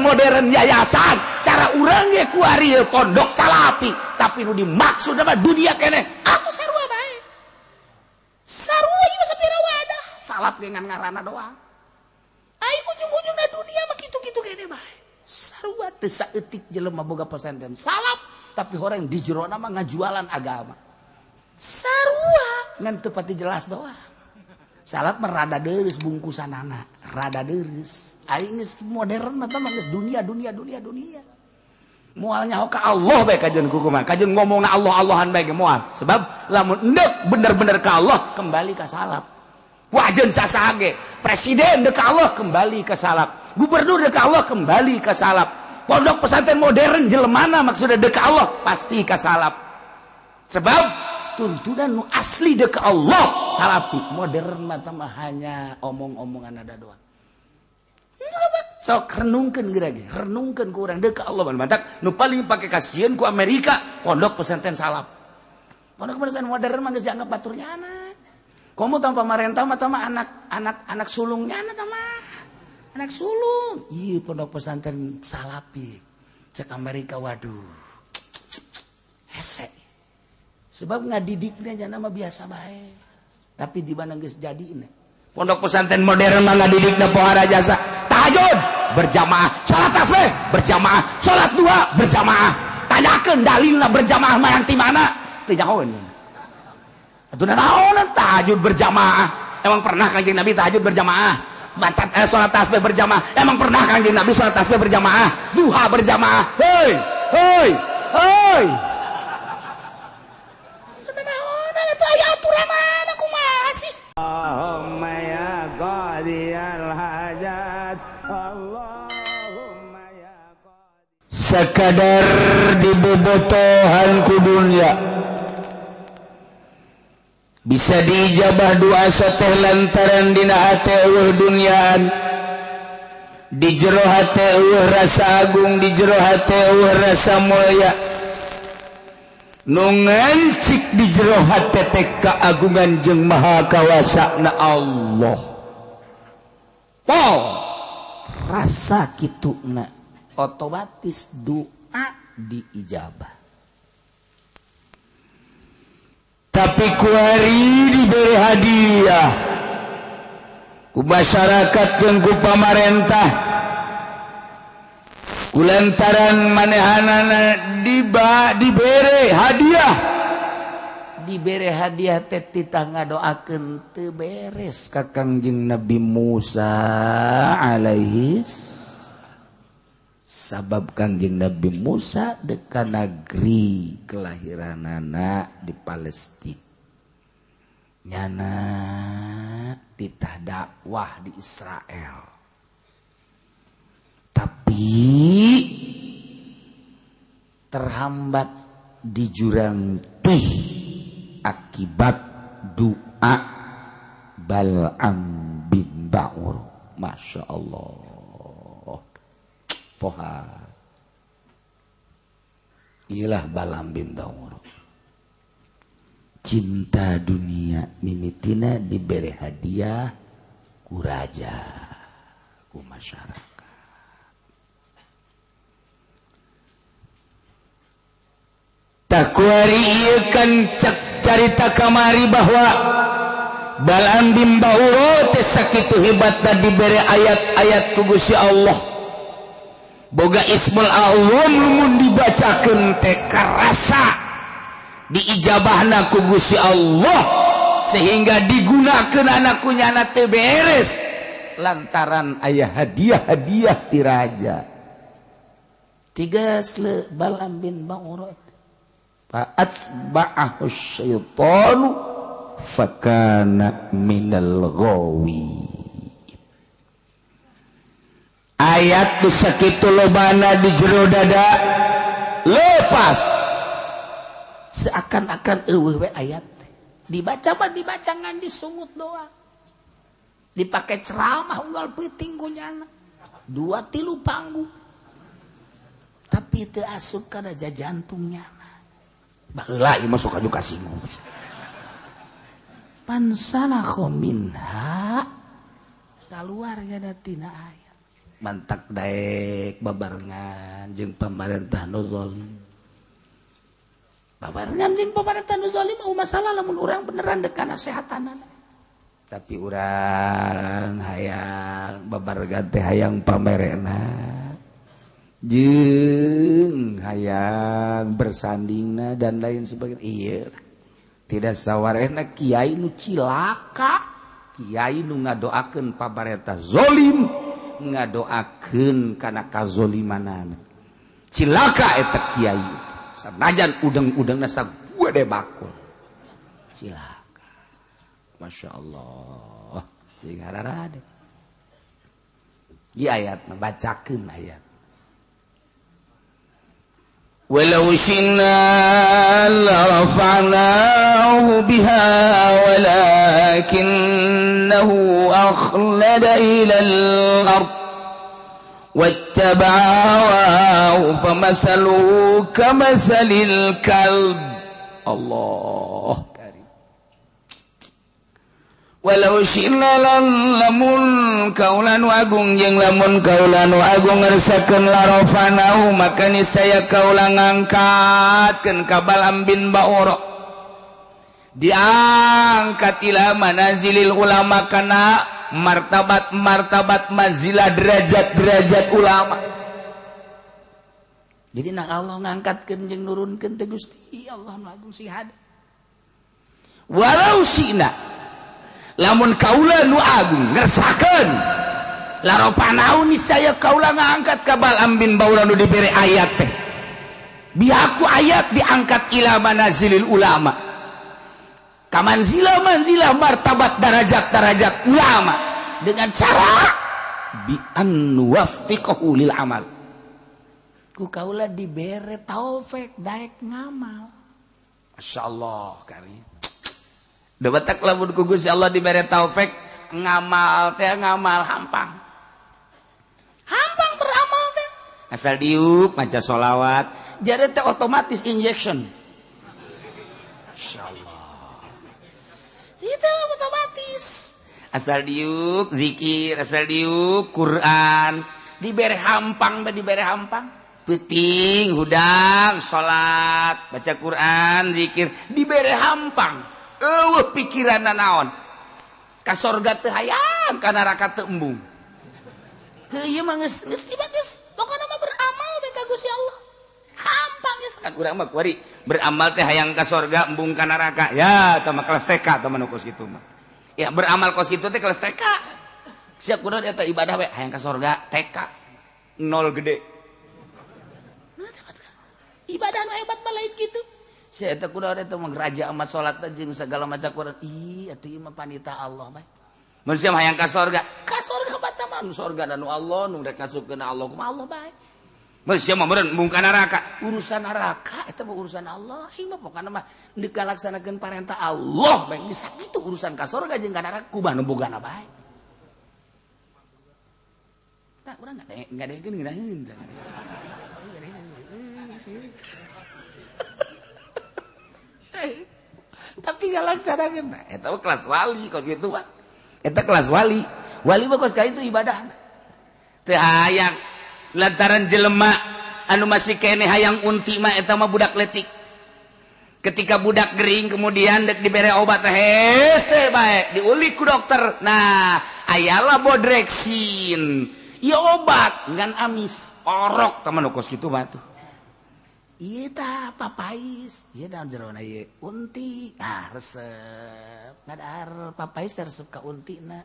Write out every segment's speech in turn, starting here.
modern yayasan cara urang ge kuari pondok salapi tapi nu dimaksud mah dunia keneh atuh sarua bae sarua ieu sapira wadah salap ge ngan ngaranna doang ai ujung-ujungna dunia mah kitu-kitu keneh bae sarua teu saeutik jelema boga pesantren salap tapi orang di jerona mah ngajualan agama sarua ngan teu pati jelas doang. Salap merada deureuh bungkusanana, rada deureuh. Aing geus modern mah geus dunia dunia dunia dunia. Moal nyaho ka Allah bae kajeun kukumaha. Kajeun ngomongna Allah Allahan bae ge moal. Sebab lamun endek bener-bener ka Allah kembali ka salap. Wajeun sasaha ge, presiden deuk ka Allah kembali ka salap. Gubernur deuk ka Allah kembali ka salap. Pondok pesantren modern jelemana maksudna deuk ka Allah pasti ka salap. Sebab tuntunan nu asli dek Allah salapi modern mah hanya omong-omongan ada doang. Sok renungkeun geura ge, renungkeun ku urang dek Allah mantak nu paling pake kasieun ku Amerika pondok pesantren salap. Pondok pesantren modern mah geus dianggap baturnya anak. Komo tanpa pamarentah mah tah anak anak sulungnya anak mah. Anak sulung. Ieu pondok pesantren salapi. Cek Amerika waduh. Hese. Sebab ngadidiknya jana mah biasa bae. Tapi di mana geus jadi ini. Pondok pesantren modern mah ngadidikna pohara jasa. Tahajud berjamaah, salat tasbih berjamaah, salat duha berjamaah. Tanyakeun dalilna berjamaah mah yang ti mana? Teu nyahoeun. Atuh naon tahajud berjamaah? Emang pernah Kanjeng Nabi tahajud berjamaah? Baca salat tasbih berjamaah. Emang pernah Kanjeng Nabi salat tasbih berjamaah? Duha berjamaah. Hei, hei, hei. Allahumma ya qadiyal hajat Allahumma ya qadi. Sekadar dibobotohan ku dunya bisa diijabah doa sateh lantaran dina hate eueuh dunyaan di jero hate eueuh rasa agung di jero hate eueuh rasa mulia nu ngancik di jero hate teh keagungan jeung maha kawasana Allah. Pol rasa kituna otomatis doa diijabah. Tapi kuari diberi hadiah ku masyarakat jeung ku pamarentah kulantaran manehanana dibere hadiah dibere hadiah teh titah ngadoakeun teu beres ka Kangjeng Nabi Musa alaihi sabab Kangjeng Nabi Musa deka negeri kelahiranana di Palestina nyana titah dakwah di Israel tapi terhambat di jurang tih akibat doa Bal'am bin Ba'ur. Masya Allah poha ilah Bal'am bin Ba'ur cinta dunia mimitina diberi hadiah ku raja ku masyarakat. Takuari ieu kan cek carita kamari bahwa Bal'am bin Ba'ur teh sakitu hebatna dibere ayat-ayat ku Gusti Allah. Boga Ismul Azam lamun dibacakeun teh karasa diijabahna ku Gusti Allah sehingga digunakeun anak ku nyana teh beres lantaran aya hadiah-hadiah ti raja. Tiga sle Bal'am bin Ba'ur fa'atba'ahu syaitanu fakana minal ghawi. Ayat nu sakitu lobana di jero dada lepas seakan-akan eueuh we ayat dibaca mah dibaca ngan disungut doang dipake ceramah unggal peuting ku nyana 2-3 panggung tapi teu asup kana jantungnya. Baheula ieu mah sok aju kasinggung. Pansalakha minha kaluar nya tina ayat. Mantak daek babarengan jeung pamarentah nu zalim. Babarengan jeung pamarentah nu zalim mau masalah lamun urang beneran dek kana sehatanana. Tapi urang hayang babarengan teh hayang pamerena jeung hayang bersandingna dan lain sebagainya. Iya. Tidak sawarehna kiai nu cilaka, kiai nu ngadoakeun pamarentah zalim, ngadoakeun kana kazolimanana. Cilaka eta kiai sanajan udeng-udengna sagede bakul. Cilaka. Masya Allah. Sing hararade. Ieu ayat mah bacakeun ayat. Walau syi'na larafa'nahu biha walakinnahu akhlada ilal ard wattaba'a hawahu famasaluhu kamasalil kalb. Allah karim. Walau syi'na lamun kaula nu agung jeung lamun kaula nu agung ngersakeun larafanahu maka niscaya kaula ngangkatkeun ka Balam bin Baura diangkat ila manazilil ulama kana martabat-martabat manzilah derajat-derajat ulama. Jadi nak Allah ngangkatkeun jeung nurunkeun teh Gusti Allah nu agung sing hade. Walau syi'na lamun kaula nu agung ngersakeun laropanau niscaya kaula ngangkat ka Balam bin Baura nu dibere ayat teh. Biaku ayat diangkat ila manazilil ulama. Kamanzila manzila martabat darajat-darajat ulama dengan cara bi an nuwaffiqahu lil amal. Ku kaula dibere taufik daek ngamal. Masyaallah karim. Debatak lamun ku Gusti Allah dibere taufik ngamal teh ngamal hampang. Hampang beramal teh. Asal diuk maca sholawat jadi teh otomatis injection. Masyaallah. Itu otomatis. Asal diuk zikir, asal diuk Quran, dibere hampang, dibere hampang. Peuting hudang salat, baca Quran, zikir, dibere hampang. Eueuh pikiranna naon? Ka sorga teu hayang, ka neraka teu embung. Heuh ieu mah geus geus geus, pokona mah beramal we ka Gusti Allah. Hampang geus kan urang mah kuari beramal teh hayang ka sorga embung ka neraka. Ya, eta mah kelas TK eta mah nu kos kitu mah. Ya beramal kos kitu teh kelas TK. Sia kudu eta ibadah we hayang ka sorga TK. Nol gede. Ibadah nu hebat mah lain kitu. Sia eta kudu eta mah raja amat salat jeung segala macam Quran. Ih, atuh ieu mah panita Allah bae. Mun sia hayang ka sorga, ka sorga bata mah nu sorga dan nu Allah nu rek ngasupkeun Allah kumaha Allah bae. Mun sia mah meureun embung ka neraka. Urusan neraka eta mah urusan Allah. Ieu mah pokona mah deuk ngalaksanakeun parentah Allah bae. Geus sakitu urusan ka sorga jeung ka neraka kumaha nu bogana bae. Tah urang ngadengekeun ngeunaheun. Tapi ngalaksanakeun eta mah kelas wali kos kitu mah. Eta kelas wali. Wali mah kos ka itu ibadahna. Teu hayang lantaran jelema anu masih keneh hayang unti mah eta mah budak letik. Ketika budak gering kemudian dek dibere obat hese bae diulik ku dokter. Nah, ayalah bodreksin. Ieu obat ngan amis. Orok teman kos kitu mah tuh. Ieu tah papais, ieu daun jerona ieu unti. Ah resep. Ngadar papais teh resep ka untina.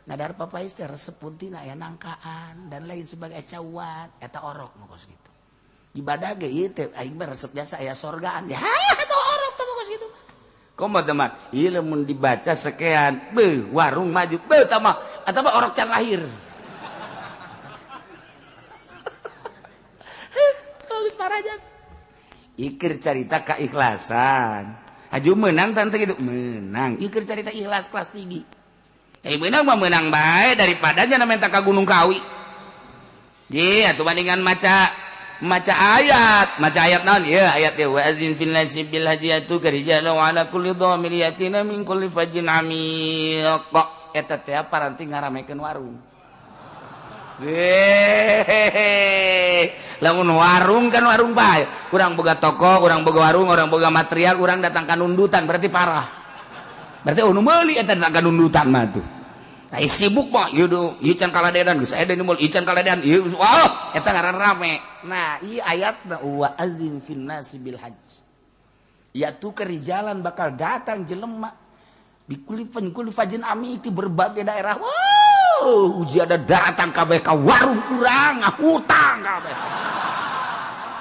Ngadar papais teh resep untina aya nangkaan dan lain sebagai cawan eta orok nu kos kitu. Ibadah ge ieu teh aing mah resep jasa aya sorgaan. Ya eta orok teh kos kitu. Komo teh mah ieu lamun dibaca sekean, beuh warung maju, beuh tah mah eta mah orok can lahir. Ikir carita keikhlasan. Aju menang tante gitu menang. Ikir carita ikhlas kelas tinggi. Menang mah menang bae daripada jana minta ka Gunung Kawi. Ye atuh bandingan maca ayat, maca ayat naon? Ye ayat ye wa azin fil nasi bil hajiyatu karijalu ala kulli dhamir yatina min kulli fajin amiq. Eta teh paranti ngaramekeun warung. Hehehe. Lamun warung kan warung bae. Urang boga toko, urang boga warung, urang boga material, urang datang ka nundutan berarti parah. Berarti nu meuli eta datang ka nundutan mah tuh. Nah, sibuk mah ieu do, ieu can kaladedan geus aya deui ieu can kaladedan ieu wah eta ngaran rame. Nah, ieu ayatna wa azin fin nasi bil hajj. Ya tuh kerijalan bakal datang jelema di kulifan kulifajin amiti berbagai daerah. Wow, uji ada datang kabeh ka warung urang ngahutang kabeh.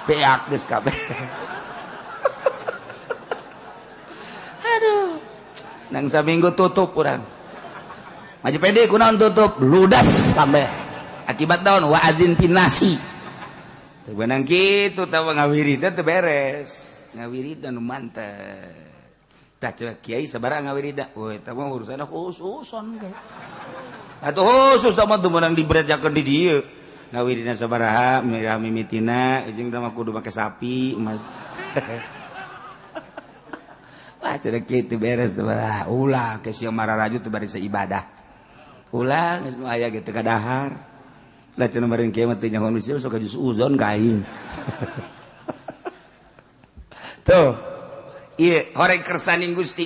Beak geus kabeh. Aduh. Nang saminggu tutup urang. Maju pede kunaon tutup ludas kabeh. Akibat daun wa adzin pinasi. Teu beunang kitu tah ngawiridan teu beres. Ngawiridan nu mantep. Tah ceuk kiai sabaraha ngawirida? Woi eta mah urusanna khususon ge. Atuh khusus tah mah teu meunang diberejakeun di dieu. Ngawirina sabaraha mirah mimitina jeung tah mah kudu make sapi. Wah ceuk kitu beres sabaraha. Ulah ke sia mararaju teu bari ibadah. Ulah geus nu aya ge teu kadahar. Lah cenah bari kieu mah teu nyaho nu sok jus uzon ka aing. Tuh. Ieu horeng kersaning Gusti.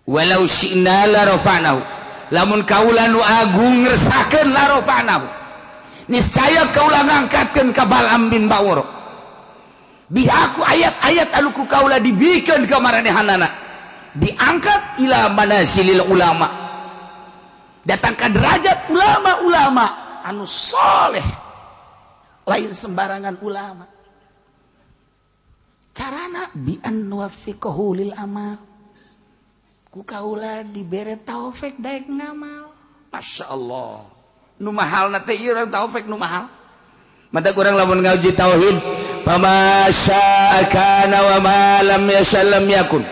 Walau syi'na la rafa'nahu. Lamun kaula nu agung ngersakeun la rafa'nahu. Niscaya kaula ngangkatkeun ka Bal'am bin Ba'ur. Bi aku ayat-ayat anu ku kaula dibikeun ka maranehanana. Diangkat ila manasilil ulama. Datang ke derajat ulama-ulama anu soleh, lain sembarangan ulama. Carana bi an nuwaffiqahu lil amal, ku kaula dibere taufik daek ngamal. Masya Allah, nu mahalna teh ieu urang taufik nu mahal. Mata kurang lamun ngaji tauhid, fama syaa kana wa ma lam yasha lam yakun.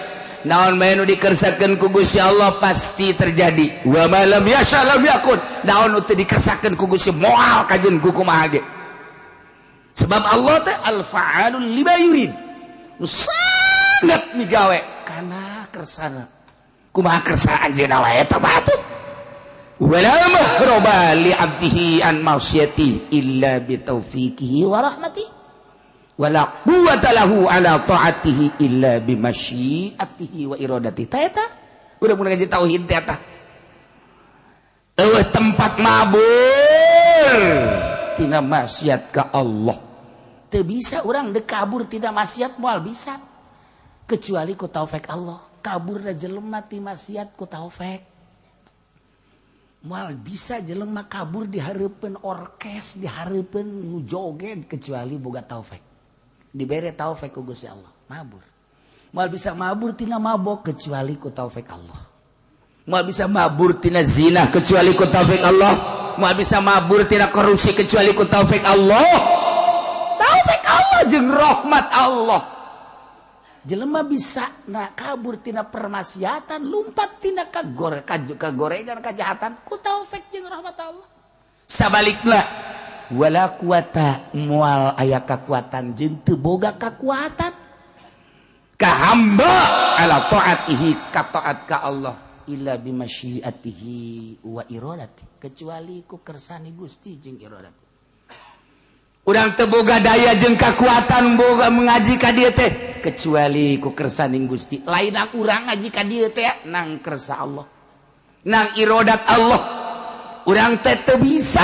Naon bae nu dikersakeun ku Gusti Allah pasti terjadi. Wa ma lam yasha lam yakun. Naon nu teu dikersakeun ku Gusti moal kajeun ku kumaha ge. Sebab Allah teh al-fa'alul lima yurid. Nu sangat migawe kana kersana. Kumaha kersa anjeunna wae eta mah atuh. Wala mahraba li 'abdihi an ma'siyati illa bi taufiqihi wa rahmatihi. Wala quwwata lahu ala ta'atihi illa bi masyiatihi wa iradatihi. Ta eta udah mun ngaji tauhid teh eta. Eueuh tempat mabur tina maksiat ka Allah. Teu bisa urang deuk kabur tina maksiat moal bisa. Kecuali ku taufik Allah. Kaburna jelema ti maksiat ku taufik. Moal bisa jelema kabur di hareupeun orkes, di hareupeun nu joget kecuali boga taufik. Dibere taufik ku Gusti Allah, mabur. Moal bisa mabur tina mabok kecuali ku taufik Allah. Moal bisa mabur tina zina kecuali ku taufik Allah. Moal bisa mabur tina korupsi kecuali ku taufik Allah. Taufik Allah jeung rahmat Allah. Jelema bisa na kabur tina permaksiatan, lumpat tina kagorengan kajahatan ku taufik jeung rahmat Allah. Sabalikna wala kuwata moal aya kakuatan jeung teu boga kakuatan ka hamba ala taatihi ka taat ka Allah illa bimasyiatihi wa iradati kecuali ku kersane Gusti jeung iradati. Urang teu boga daya jeung kakuatan boga mengaji ka dieu teh kecuali ku kersaning Gusti. Lain urang ngaji ka dieu teh nang kersa Allah, nang iradat Allah. Urang teh teu bisa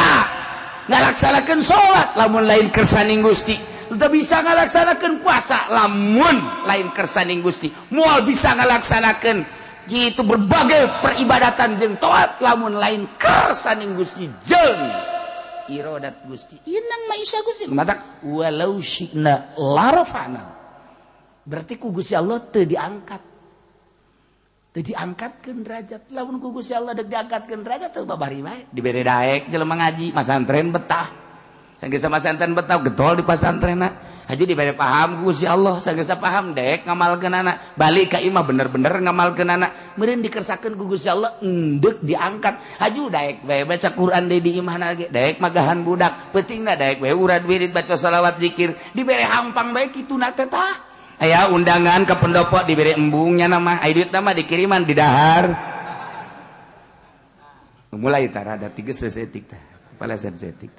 ngalaksanakeun salat lamun lain kersaning Gusti, teu bisa ngalaksanakeun puasa lamun lain kersaning Gusti, moal bisa ngalaksanakeun gitu berbagai peribadatan jeung taat lamun lain kersaning Gusti jeung iradat Gusti. Ieu nang maisha Gusti matak walau syi'na larafa'na. Berarti ku Gusti Allah teu diangkat. Teu diangkatkeun derajat. Lamun ku Gusti Allah deuk diangkatkeun derajat teu babari bae. Dibere daek jelema ngaji masantren betah. Sanggeus masantren betah getol di pasantrenna. Haji dibere paham ku Gusti Allah, sanggeus paham daek ngamalkeunana. Balik ka imah bener-bener ngamalkeunana. Meureun dikersakeun ku Gusti Allah endeuk diangkat. Haju daek bae baca Quran deui di imahna ge, daek magahan budak, peutingna daek bae urad wirid baca selawat zikir, dibere hampang bae kituna teh tah. Aya undangan ke pendopo diberi embungnya nama, aya duit nama dikiriman di dahar. Mulai tah rada tiga sesetik tah. Paleset setik.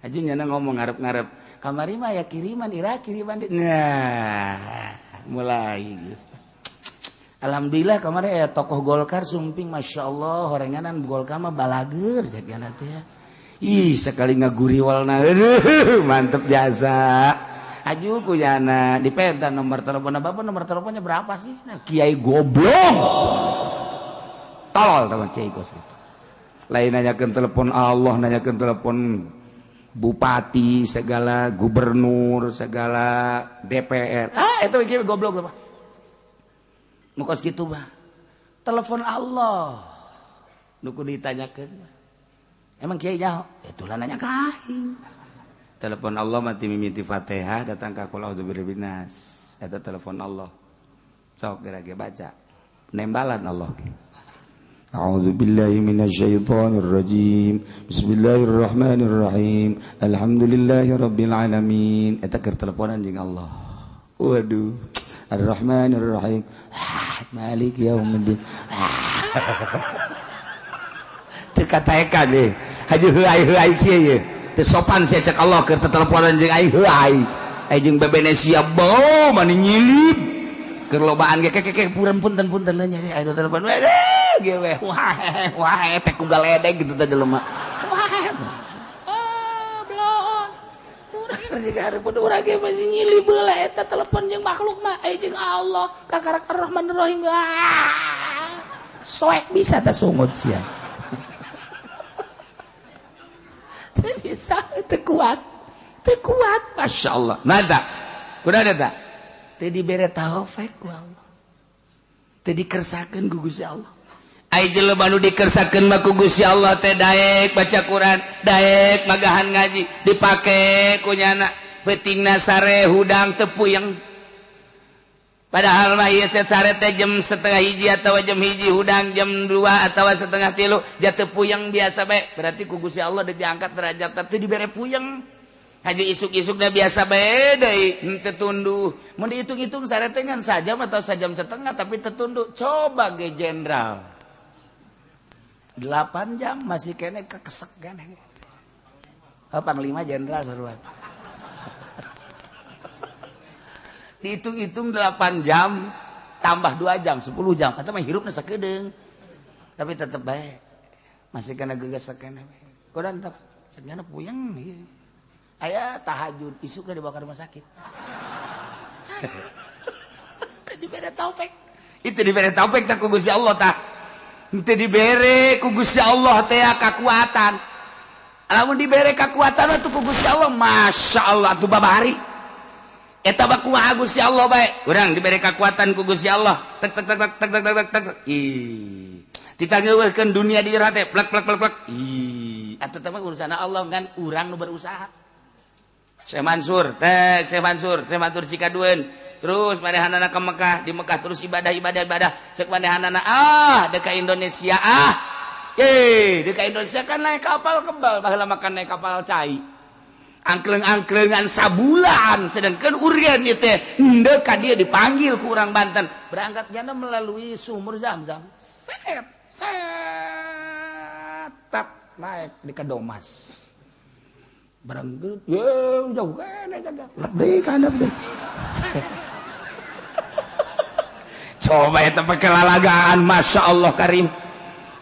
Aju nyana ngomong ngarep-ngarep. Kamari mah ya kiriman ira kiriman. Nah, mulai geus. Alhamdulillah kamari aya tokoh Golkar sumping, Masya Allah, horenganan Golkar mah balager cek yana teh. Ih, sekali ngaguriwalna. Aduh, mantep jasa. Aju ku yana dipenta nomor telepon bapak, nomor teleponnya berapa sih? Nah, kiai goblok. Tolol teman kiai kos itu. Lain nanyakeun telepon Allah, nanyakeun telepon bupati segala, gubernur segala, DPR. Ah, itu kiai goblok apa? Nu kos kitu mah. Telepon Allah. Nu kudu ditanyakeun. Emang kiai nyaho? Itulah nanya ka aing. Telepon Allah mati mimiti Fatihah datang ka qul a'udzu birabbin nas. Eta telepon Allah. Sok geura ge baca. Nembalan Allah ge. A'udzu billahi minasyaitonir rajim. Bismillahirrahmanirrahim. Alhamdulillahi rabbil alamin. Eta keur teleponan jeung Allah. Waduh. Arrahmanirrahim. Maliki yaumiddin. Teu kataekan deh. Haji heuai-heuai kieu ye. Teu sopan sia cek Allah keur teteleponan jeung aing heuai. Aing jeung bebene sia bau mani nyilib. Keur lobaan ge kekeke puran punten-punten nya aing telepon. Weh ge we. Wah wah teh ku galedeg gitu teh jelema. Wah. Oh, bloon. Urang jeung hareupeun urang ge masih nyilib heula eta telepon jeung makhluk mah aing jeung Allah. Kakarak Arrahmanirrahim. Soek bisa teh sungut sia. Bisa teu kuat, Masya Allah. Nada, kuda ada teu dibere taufik ku Allah, teu dikersakeun ku Gusti Allah. Ai jelema nu dikersakeun mah ku Gusti Allah teh daek baca Quran, daek magahan ngaji, dipake ku nyana peutingna sare hudang teu puyeng. Padahal mah ieu sare teh jam 12:30 atawa jam 1 hudang jam 2 atawa 2:30 jatuh puyeng biasa bae. Berarti ku Gusti Allah diangkat derajat teu dibere puyeng. Haji isuk-isukna biasa bae deui henteu tunduh. Mun dihitung-hitung sare teh ngan sajam atau sajam setengah tapi teu tunduh. Coba ge jenderal. 8 jam masih kene kekesek kene. Oh, panglima jenderal seruan. Dihitung-hitung 8 jam tambah 2 jam 10 jam atau mah hirupna sakedeung tapi tetep bae masih kana gegesek keneh kodan tetep sagana puyeng ieu aya tahajud isukna dibawa ke rumah sakit. Teu dibere taufik, itu dibere taufik tah ku Gusti Allah tah teu dibere ku Gusti Allah teh kakuatan. Lamun dibere kakuatan atuh ku Gusti Allah Masya Allah atuh babari. Eta mah kumaha Gusti Allah bae. Urang dibere kakuatan ku Gusti Allah. Tek tek tek tek tek tek tek. Ih. Ditangeuweuhkeun dunia di jero hate plek plek plek plek. Ih, atuh teh mah urusan Allah kan urang nu berusaha. Syekh Mansur, tek Syekh Mansur, Syekh Mansur Sikadueun. Terus manehanana ke Mekah, di Mekah terus ibadah ibadah ibadah. Cek manehanana ah deuk ka Indonesia ah. Ye, deuk ka Indonesia kan naik kapal kebal, baheula makan naik kapal cai. Angkleng-angklengan sabulan sedangkan urian ieu teh henteu ka dieu dipanggil ku urang Banten berangkat jana melalui sumur Zam-Zam set set tap naik di Kadomas berangkat ye jauh kene jaga lebih kana deh. Coba eta pakelalagaan Masya Allah Karim.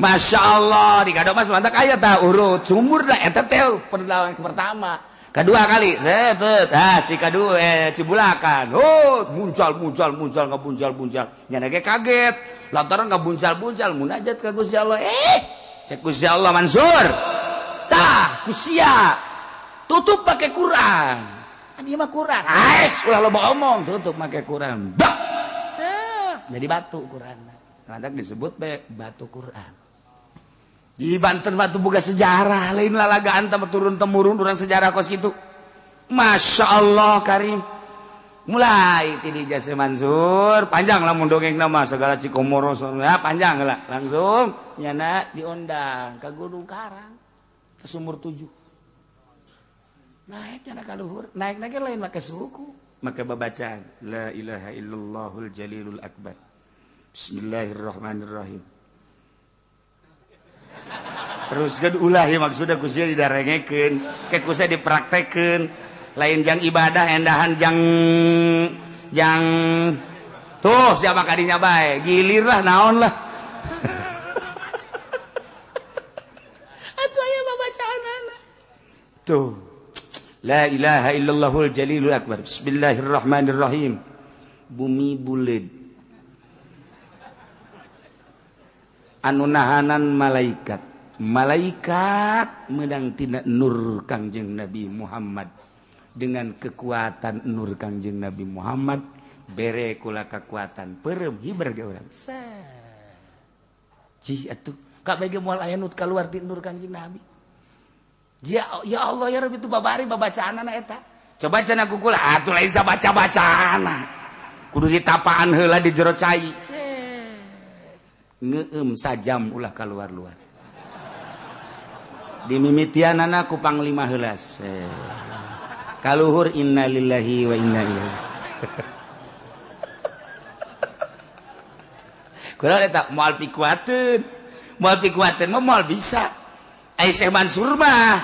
Masya Allah di Kadomas mantap aya tah urut sumur dah eta teh perlawan pertama. Kedua kali, set, ah, Cikadu, Cibulakan, oh, muncal, muncal, muncal, nggak buncal, nyana ge kaget, lantaran nggak buncal, buncal, munajat ke Gusti Allah, cek Gusti Allah Mansur, tah, kusia, tutup pakai Quran, kan ieu mah Quran, ais, ulah loba omong, tutup pakai Quran, bak, cek, jadi batu Quran, lantak disebut be batu Quran. Di Banten batu boga sejarah lain lalagaan turun temurun urang sejarah kos gitu. Masya Allah Karim. Mulai ti di Jase Mansur panjang lah mun dongeng nama segala Cikomoro ya panjang lah langsung nyana diundang ke Gunung Karang ke Sumur 7. Naik nyana ka luhur, naik-naik lain make suku, make babacaan la ilaha illallahul jalilul akbar. Bismillahirrahmanirrahim. Teruskeun ulah ieu maksudna ku sia didarengekeun, ke ku sia dipraktekeun. Lain jang ibadah endahan jang jang tuh siapa kadinya bae, gilir lah naon lah. Atuh aya babacaanana. Tuh. La ilaha illallahul jalilul akbar. Bismillahirrahmanirrahim. Bumi buleud. Anu nahanan malaikat. Malaikat menang tina nur Kangjeng Nabi Muhammad. Dengan kekuatan nur Kangjeng Nabi Muhammad bere kula kekuatan perem hiber ge urang. Cih atuh kabeh ge moal aya nu kaluar ti nur Kangjeng Nabi. Ya, ya Allah ya Rabbi itu babari babacaanana eta. Coba cenah ku kula atuh lain sabaca-bacaana. Kudu ditapaan heula di jero cai. Ngeueum sajam ulah kaluar-luar. Dimimitianana ku panglima heula. Kaluhur innalillahi wa inna ilaihi. Kula eta moal pikuateun. Moal pikuateun mah moal bisa. Ai Syekh Mansur mah,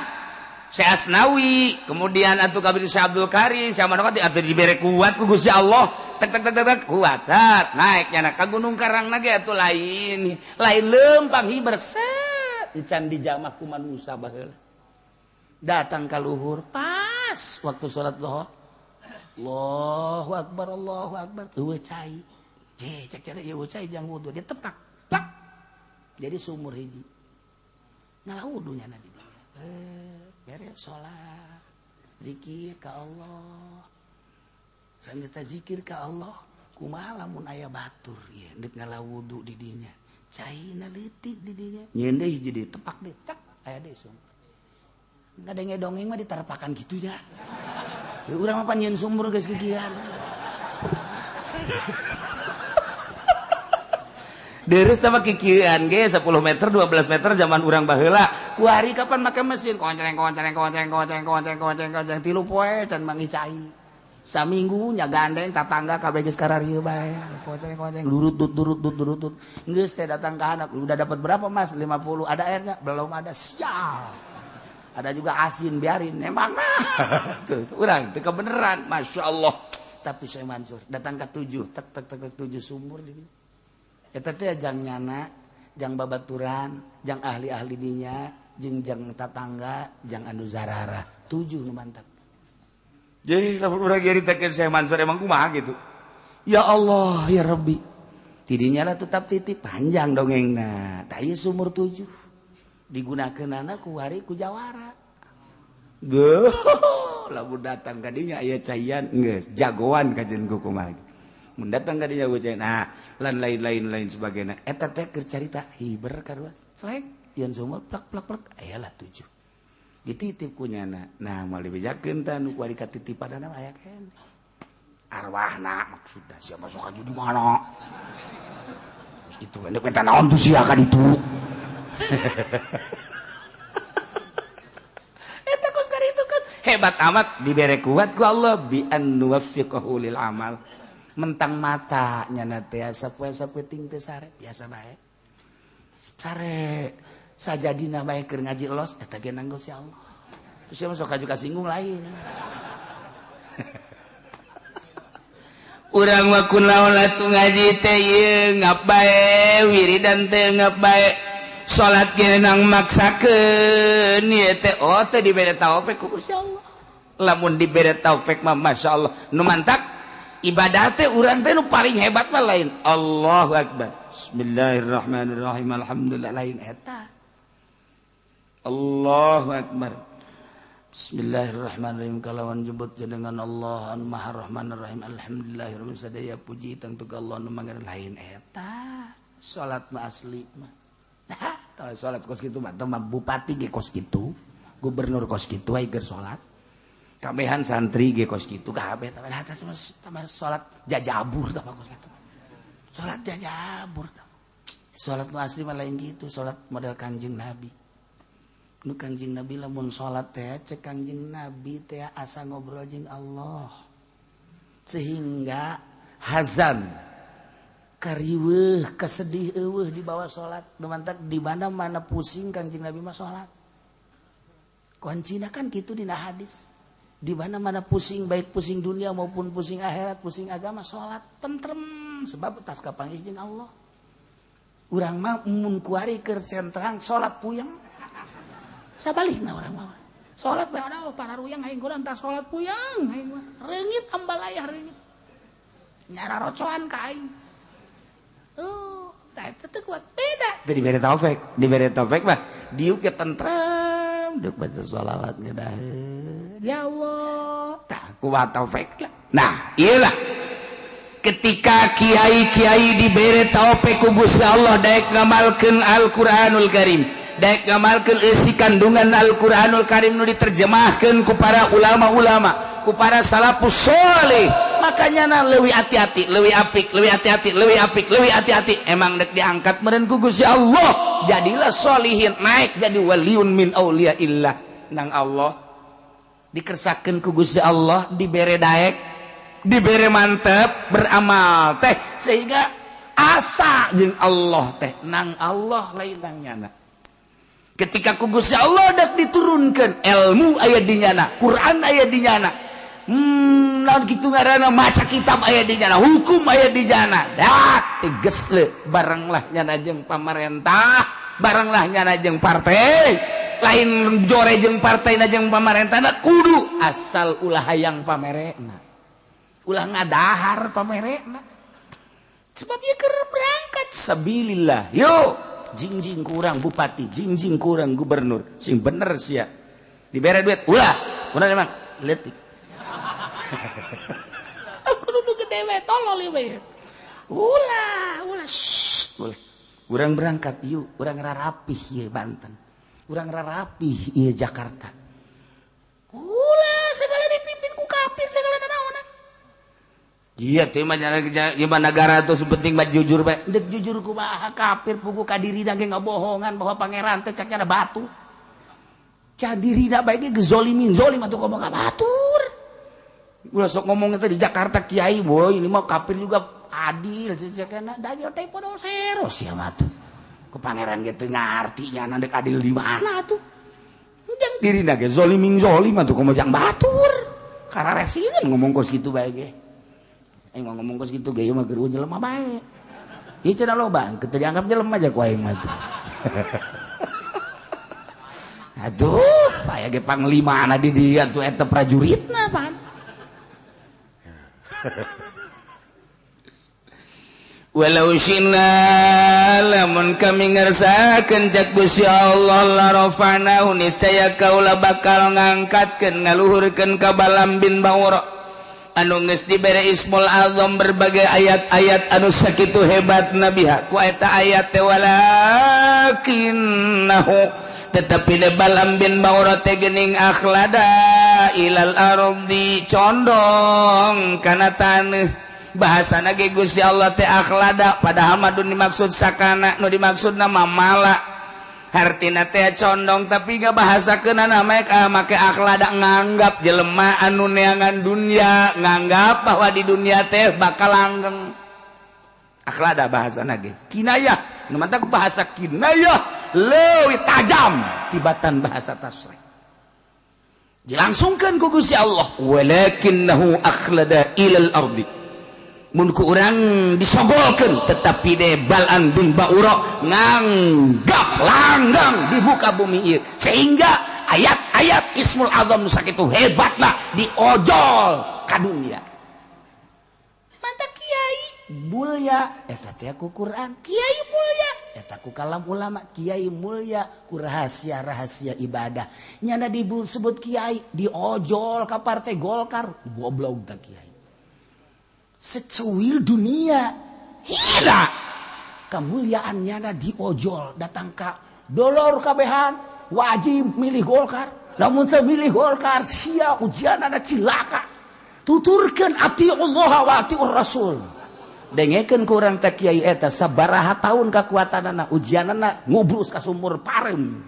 Syekh Asnawi, kemudian atuh kabeh Syekh Abdul Karim, Syekh Manokati atuh dibere kuat ku Gusti Allah. Tek tek tek tek kuat sat naik nyana ka Gunung Karang ge atuh lain. Lain leumpang hiber set encan dijamah ku manusa baheula. Datang ka luhur pas waktu salat zuhur. Allahu akbar Allahu akbar. Eueuh cai. Je cek cara ieu cai jang wudu dia tepak. Plak. Jadi sumur hiji. Ngalah wudu nyana di dieu. Beres salat. Zikir ka Allah. Sambil zikir ka Allah, kumaha lamun aya batur ieu deuk ngalah wudu di dinya. Caina leutik di dinya. Nyeun deui hiji deui tepak deui tak aya deui sumur. Ngadenge dongeng mah diterpakan gitu ya. Ya urang mah pan nyeun sumur geus kikian. Deres sama kikian ge 10 meter 12 meter zaman urang baheula. Kuari kapan make mesin konceng konceng konceng konceng konceng konceng konceng tilu poe can mangi cai. Saminggu nya gandeng tatangga kabeh geus kararieu bae. Konceng konceng durut dut durut dut durut dut. Geus teh datang ka anak, udah dapat berapa Mas? 50. Ada airnya? Belum ada. Sial. Ada juga asin biarin emang nah. Tuh urang teu kebeneran, Masya Allah. Tapi Syekh Mansur datang ke 7, tek tek tek tek 7 sumur di dieu. Eta teh jang nyana, jang babaturan, jang ahli-ahli dinya, jeung jang tatangga, jang anu zarara. 7 nu mantap. Jadi lamun urang nyaritakeun Syekh Mansur emang kumaha gitu. Ya Allah, ya Rabbi. Tidinya lah tetap titip panjang dongengna. Tah ieu sumur 7. Digunakeunana ku hari ku jawara. Geuh, lamun datang ka dinya aya caian geus jagoan kajen ku kumaha. Mun datang ka dinya ku cai. Nah, lan lain-lain lain sebagainya. Eta teh keur carita hiber karuas. Selek yeun sumur plak plak plak aya lah 7. Dititip ku nyana. Nah, moal dibejakeun tah nu kuari katitipanana aya keneh. Arwahna maksudna sia masuk ka di mana? Terus kitu endek minta naon tuh sia ka ditu. Eta kos itu kan hebat amat dibere kuat ku Allah bi an nuwaffiqahu lil amal. Mentang mata nyana teh sapoe-sapoe ting teh sare biasa bae. Sare sajadina bae keur ngaji los eta ge nanggo si Allah. Terus sia masuk ka singgung lain. Urang mah kunaon atuh ngaji teh ieu ngap bae wiridan teh ngap bae. Salat ge nang maksakeun ieu teh oh teh dibere taufik ku Gusti Allah. Lamun dibere taufik mah masyaallah nu mantak ibadah teh urang teh nu paling hebat mah lain Allahu akbar. Bismillahirrahmanirrahim alhamdulillah lain eta. Allahu akbar. Bismillahirrahmanirrahim kalawan jebut jenengan Allah an Maha Rahmanir Rahim alhamdulillahirabbil sadaya puji tentu ka Allah nu mangan lain eta. Salat mah asli mah. Kalau salat kos kitu mah mah bupati ge kos kitu, gubernur kos kitu aya keur salat. Kabehan santri ge kos kitu kabeh tah atas mah salat jajabur tah kos kitu. Salat jajabur tah. Salat nu asli mah lain kitu, salat model Kangjeng Nabi. Nu Kangjeng Nabi lamun salat teh cek Kangjeng Nabi teh asa ngobrol jeung Allah. Sehingga hazan Kariweuh kesedih eueuh dibawa salat. Mantak di mana-mana pusing Kangjeng Nabi mah salat. Kuncina kan kitu dina hadis. Di mana-mana pusing, baik pusing dunia maupun pusing akhirat, pusing agama, salat tentrem sebab tas kapanggih jeung Allah. Urang mah mun kuari keur centrang salat puyeng. Sabalikna urang mah. Salat bae ada para ruyang aing golan tas salat puyeng aing mah. Reungit ambalayah reungit. Nyara rocoan ka aing. Oh, tah eta teu kuat beda. Teu dibere taufik, dibere taufik mah diuk ge tentrem, diuk baca sholawat ngedaheun. Ya Allah, tah kuat taufik lah. Nah, iyalah. Ketika kiai-kiai dibere taufik ku Gusti Allah daek ngamalkeun Al-Qur'anul Karim, daek ngamalkeun eusi kandungan Al-Qur'anul Karim nu diterjemahkeun ku para ulama-ulama, ku para salafus sholih. Makanya na leuwih hati-hati, leuwih apik, leuwih hati-hati, leuwih apik, leuwih hati-hati. Emang dek diangkat meureun ku Gusti Allah, jadilah sholihin, naik jadi waliun min auliyaillah nang Allah. Dikersakeun ku Gusti Allah, dibere daek, dibere mantep beramal teh sehingga asa jeung Allah teh nang Allah lain nang nyana. Ketika ku Gusti Allah dek diturunkeun ilmu aya di nyana, Quran aya di nyana. Naon kitu ngaranna maca kitab aya di nyana, hukum aya di nyana. Dah tegas le barenglah nyana jeung pamarentah, barenglah nyana jeung partai. Lain jore jeung partai na jeung pamarentahna kudu asal ulah hayang pamerena. Ulah ngadahar pamerena. Sebab ieu keur berangkat sabilillah. Yo, jingjing kurang bupati, jingjing kurang gubernur, sing bener sia. Dibere duit ulah, bener emang leutik. Aku duduk gede we tolol ieu we. Ulah, ulah, shh, ulah. Urang berangkat yuk, urang rarapih ieu Banten. Urang rarapih ieu Jakarta. Ulah segala dipimpin ku kafir segala nanaonan. Iya teh mah gimana negara tuh penting mah jujur bae. Dek jujur kumaha kafir pugu ka dirina ge ngabohongan bahwa pangeran teh caknya ada batu. Cah dirina bae ge gezolimin zolim atuh komo ka batur. Ulah sok ngomong teh di Jakarta kiai boy ini mah kafir juga adil cekena dajjal teh podol sero sia mah tuh. Ku pangeran ge teu ngarti nya dek adil di mana tuh. Jang dirina ge zolimin zolim atuh komo jang batur. Kararesin ngomong kos kitu bae ge. Aing mah ngomong kos kitu ge ieu mah geus jelema bae. Ieu cenah loba, teu dianggap jelema aja ku aing mah tuh. Aduh, aya ge panglimana di dieu atuh eta prajuritna pan. Walau syina lamun kami ngersakeun cak Gusti Allah la rafa'nahu niscaya kaula bakal ngangkatkeun ngaluhurkeun ka Balam bin Baura anu geus dibere Ismul Azam berbagai ayat-ayat anu sakitu hebat nabiha ku eta ayat teh walakinnahu tetapi de Balam bin Baura teh geuning akhlada ilal ardi condong kana taneuh. Bahasana ge Gusti Allah teh akhlada padahal mah nu dimaksud sakana nu dimaksud nama mala hartina teh condong tapi gak bahasakeunana make akhlada nganggap jelema anu neangan dunia nganggap bahwa di dunia teh bakal langgeng. Akhlada bahasana ge kinayah nu mantak bahasa kinayah leuwih tajam tibatan bahasa tasrih. Dilangsungkeun ku Gusti Allah walakinnahu akhlada ilal ardi mun ku urang disogolkeun tetapi de Balam bin Baura nganggap langgang di muka bumi ieu sehingga ayat-ayat Ismul Azam nu sakitu hebatna diojol ka dunia. Mantap kiai mulya eta teh ku Quran, kiai mulya eta ku kalam ulama, kiai mulya ku rahasia-rahasia ibadah. Nyana disebut kiai diojol ka partai Golkar, goblok teh kiai. Secuil dunia hina kemuliaannya na diojol datang ka dolor kabehan wajib milih Golkar lamun teu milih Golkar sia ujianana cilaka tuturkeun atiullah wa atiur rasul dengekeun ku urang teh kiai eta sabaraha taun kakuatanana ujianana ngubrus ka sumur pareum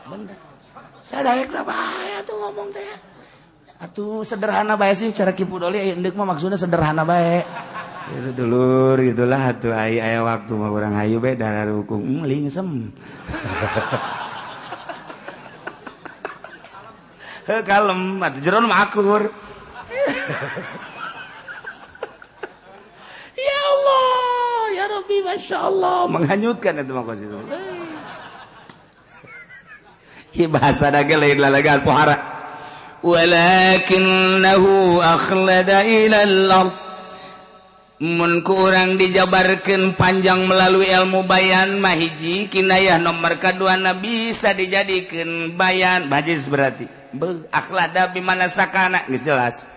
bener sadaekna bae atuh ngomong teh. Atuh sederhana bae sih cara Ki Pudoli endek mah maksudnya sederhana bae. Itu dulur gitulah atuh aya waktu mah urang hayu be darah rukung lingsem. Heuh kalem atuh jero mah akur. Ya Allah, ya Rabbi, Masya Allah, menghanyutkan itu mah kos itu. Hi bahasa dage lain lalagan pohara. Walakinnahu akhlada ilal ard. Mun ku urang dijabarkeun panjang melalui ilmu bayan mah hiji kinayah nomor kaduana bisa dijadikeun bayan majis berarti. Beuh akhlada bimana sakana geus jelas.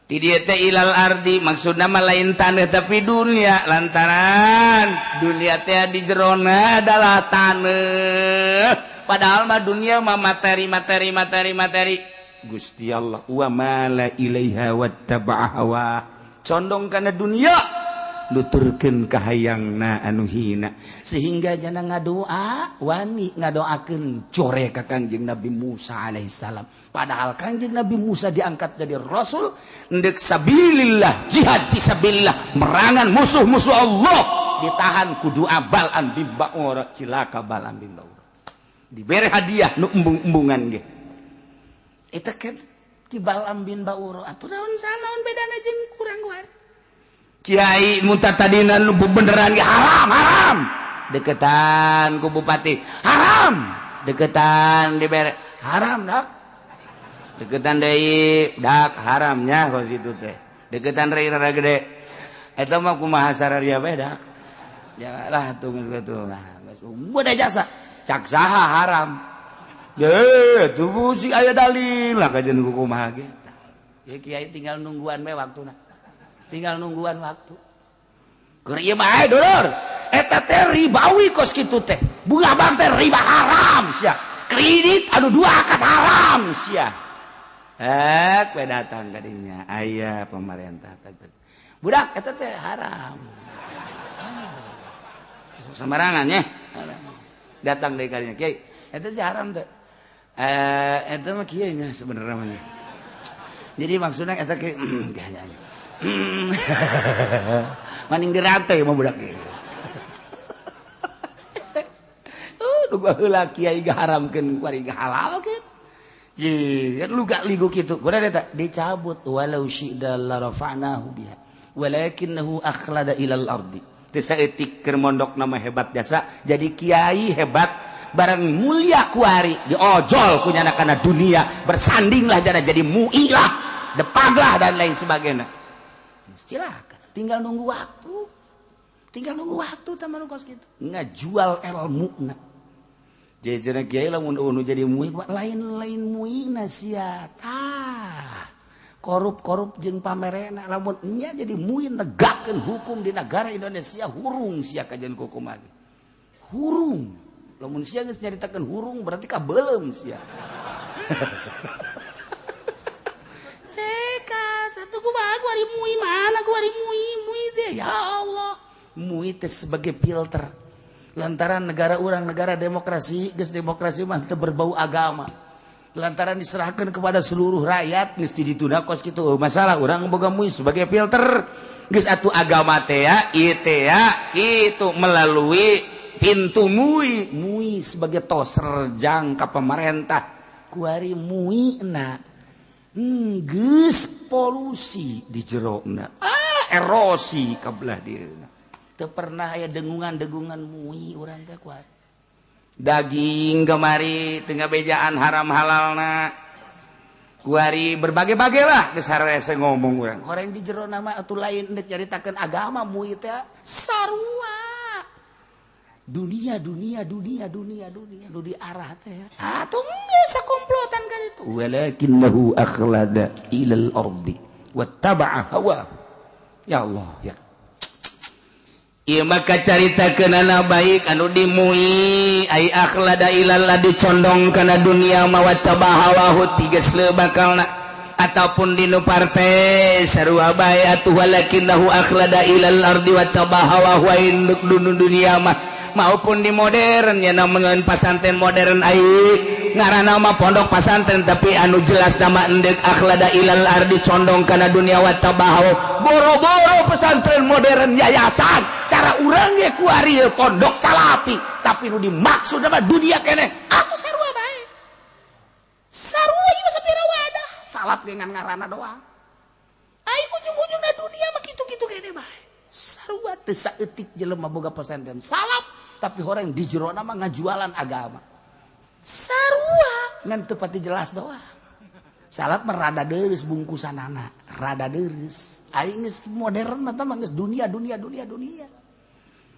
Di dieu teh ilal ardi maksudna mah lain taneuh tapi dunia lantaran dunia teh di jerona adalah taneuh. Padahal mah dunia mah materi materi materi materi. Gusti Allah wa mala ilaiha wattaba'a hawa. Condong kana dunia nuturkeun kahayangna anu hina sehingga jana ngadoa wani ngadoakeun core ka Kangjeng Nabi Musa alaihissalam. Padahal Kangjeng Nabi Musa diangkat jadi rasul ndek sabilillah jihad fisabilillah merangan musuh-musuh Allah ditahan ku doa Bal'am bin Ba'ura cilaka Bal'am bin Ba'ura dibere hadiah nu embung-embungan ge eta kan ti Bal'am bin Ba'ura atuh naon sanaon bedana jeung kurang guar kiai muta tadina nu beneran ge haram haram deketan ku bupati haram deketan dibere haram dak deketan deui dak haramnya kos itu teh deketan rada gede eta mah kumaha sararia bae dak ya lah tuh geus kitu geus udah jasa cak saha haram deh tuh sih aya dalil lah kajian kumaha ge ya kiai tinggal nungguan we waktuna tinggal nungguan waktu keur ieu mah dulur eta teh ribawi kos kitu teh bunga bank teh riba haram sia kredit anu dua akad haram sia we datang ka dinya aya pemerintah budak eta teh haram sembarangan nya datang deui ka dinya kiai eta sih haram teh eta mah kieu nya sebenarnya mah jadi maksudna eta kieu maning dirantai mah budak ieu nu baheula kiai gaharamkeun kuari gahalalkeun ye lu gak ligo kitu kudu eta dicabut walau syi'da la rafa'nahu biha walakinnahu akhlada ilal ardi teu saeutik keur mondok nama hebat jasa jadi kiai hebat barang mulia kuari diojol ku nyana kana dunia bersandinglah jana jadi muilah depaglah dan lain sebagainya. Silakan, tinggal nunggu waktu. Tinggal nunggu waktu teman kos kitu. Ngajual ilmuna. Jejeuna kiai lamun nu jadi mui lain-lain muina sia. Tah. Korup-korup jeung pamerena lamun nya jadi mui negakeun hukum di negara Indonesia hurung sia kajian hukum lagi. Hurung. Lamun sia geus nyaritakeun hurung berarti kabeuleum sia. Satu kumaha kuari mui mana kuari mui mui teh ya Allah mui teh sebagai filter lantaran negara urang negara demokrasi geus demokrasi mah teu berbau agama lantaran diserahkan kepada seluruh rakyat geus ditunda kos kitu masalah urang boga mui sebagai filter geus atuh agama teh ya ieu teh ya kitu melalui pintu mui mui sebagai toserjang ka pemerintah kuari mui na geus polusi di jerona erosi ka belah dieuna teu pernah aya dengungan-dengungan mui urang teh kuat daging kamari teu ngabejaan haram halalna kuari berbagai-bagai lah geus harese ngomong urang horeng di jerona mah atuh lain deuk nyaritakeun agama mui teh sarua dunia dunia dunia dunia dunia nu diarah teh atuh geus sakomplotan kan itu walakinnahu akhlada ilal ardi wattaba'a hawa ya Allah ya ieu maka caritakeunana baik anu dimui ai akhlada ilal adi condong kana dunia mah wattaba'a hawahu tiges leu bakalna ataupun dinu partai sarua bae atuh walakinnahu akhlada ilal ardi wattaba'a hawahu induk dunia mah maupun di modern ya namun pasanten modern ai Ngaranna mah pondok pasantren tapi anu jelas nama endek akhlada ilal ardi condong kana dunia wa tabahu. Boro-boro pesantren modern yayasan cara urang ge kuari pondok salapi tapi nu dimaksud mah dunia keneh atuh sarua bae. Sarua ieu mah sapira wadah salap ge ngan ngaranna doang. Ai ujung-ujungna dunia mah kitu-kitu keneh bae. Sarua teu saeutik jelema boga pesantren salap tapi orang di jerona mah ngajualan agama. Sarua ngan teu pati jelas doang. Salap mah rada deureuss bungkusanana, rada deureuss. Aing geus modern mah tah geus dunia dunia dunia dunia.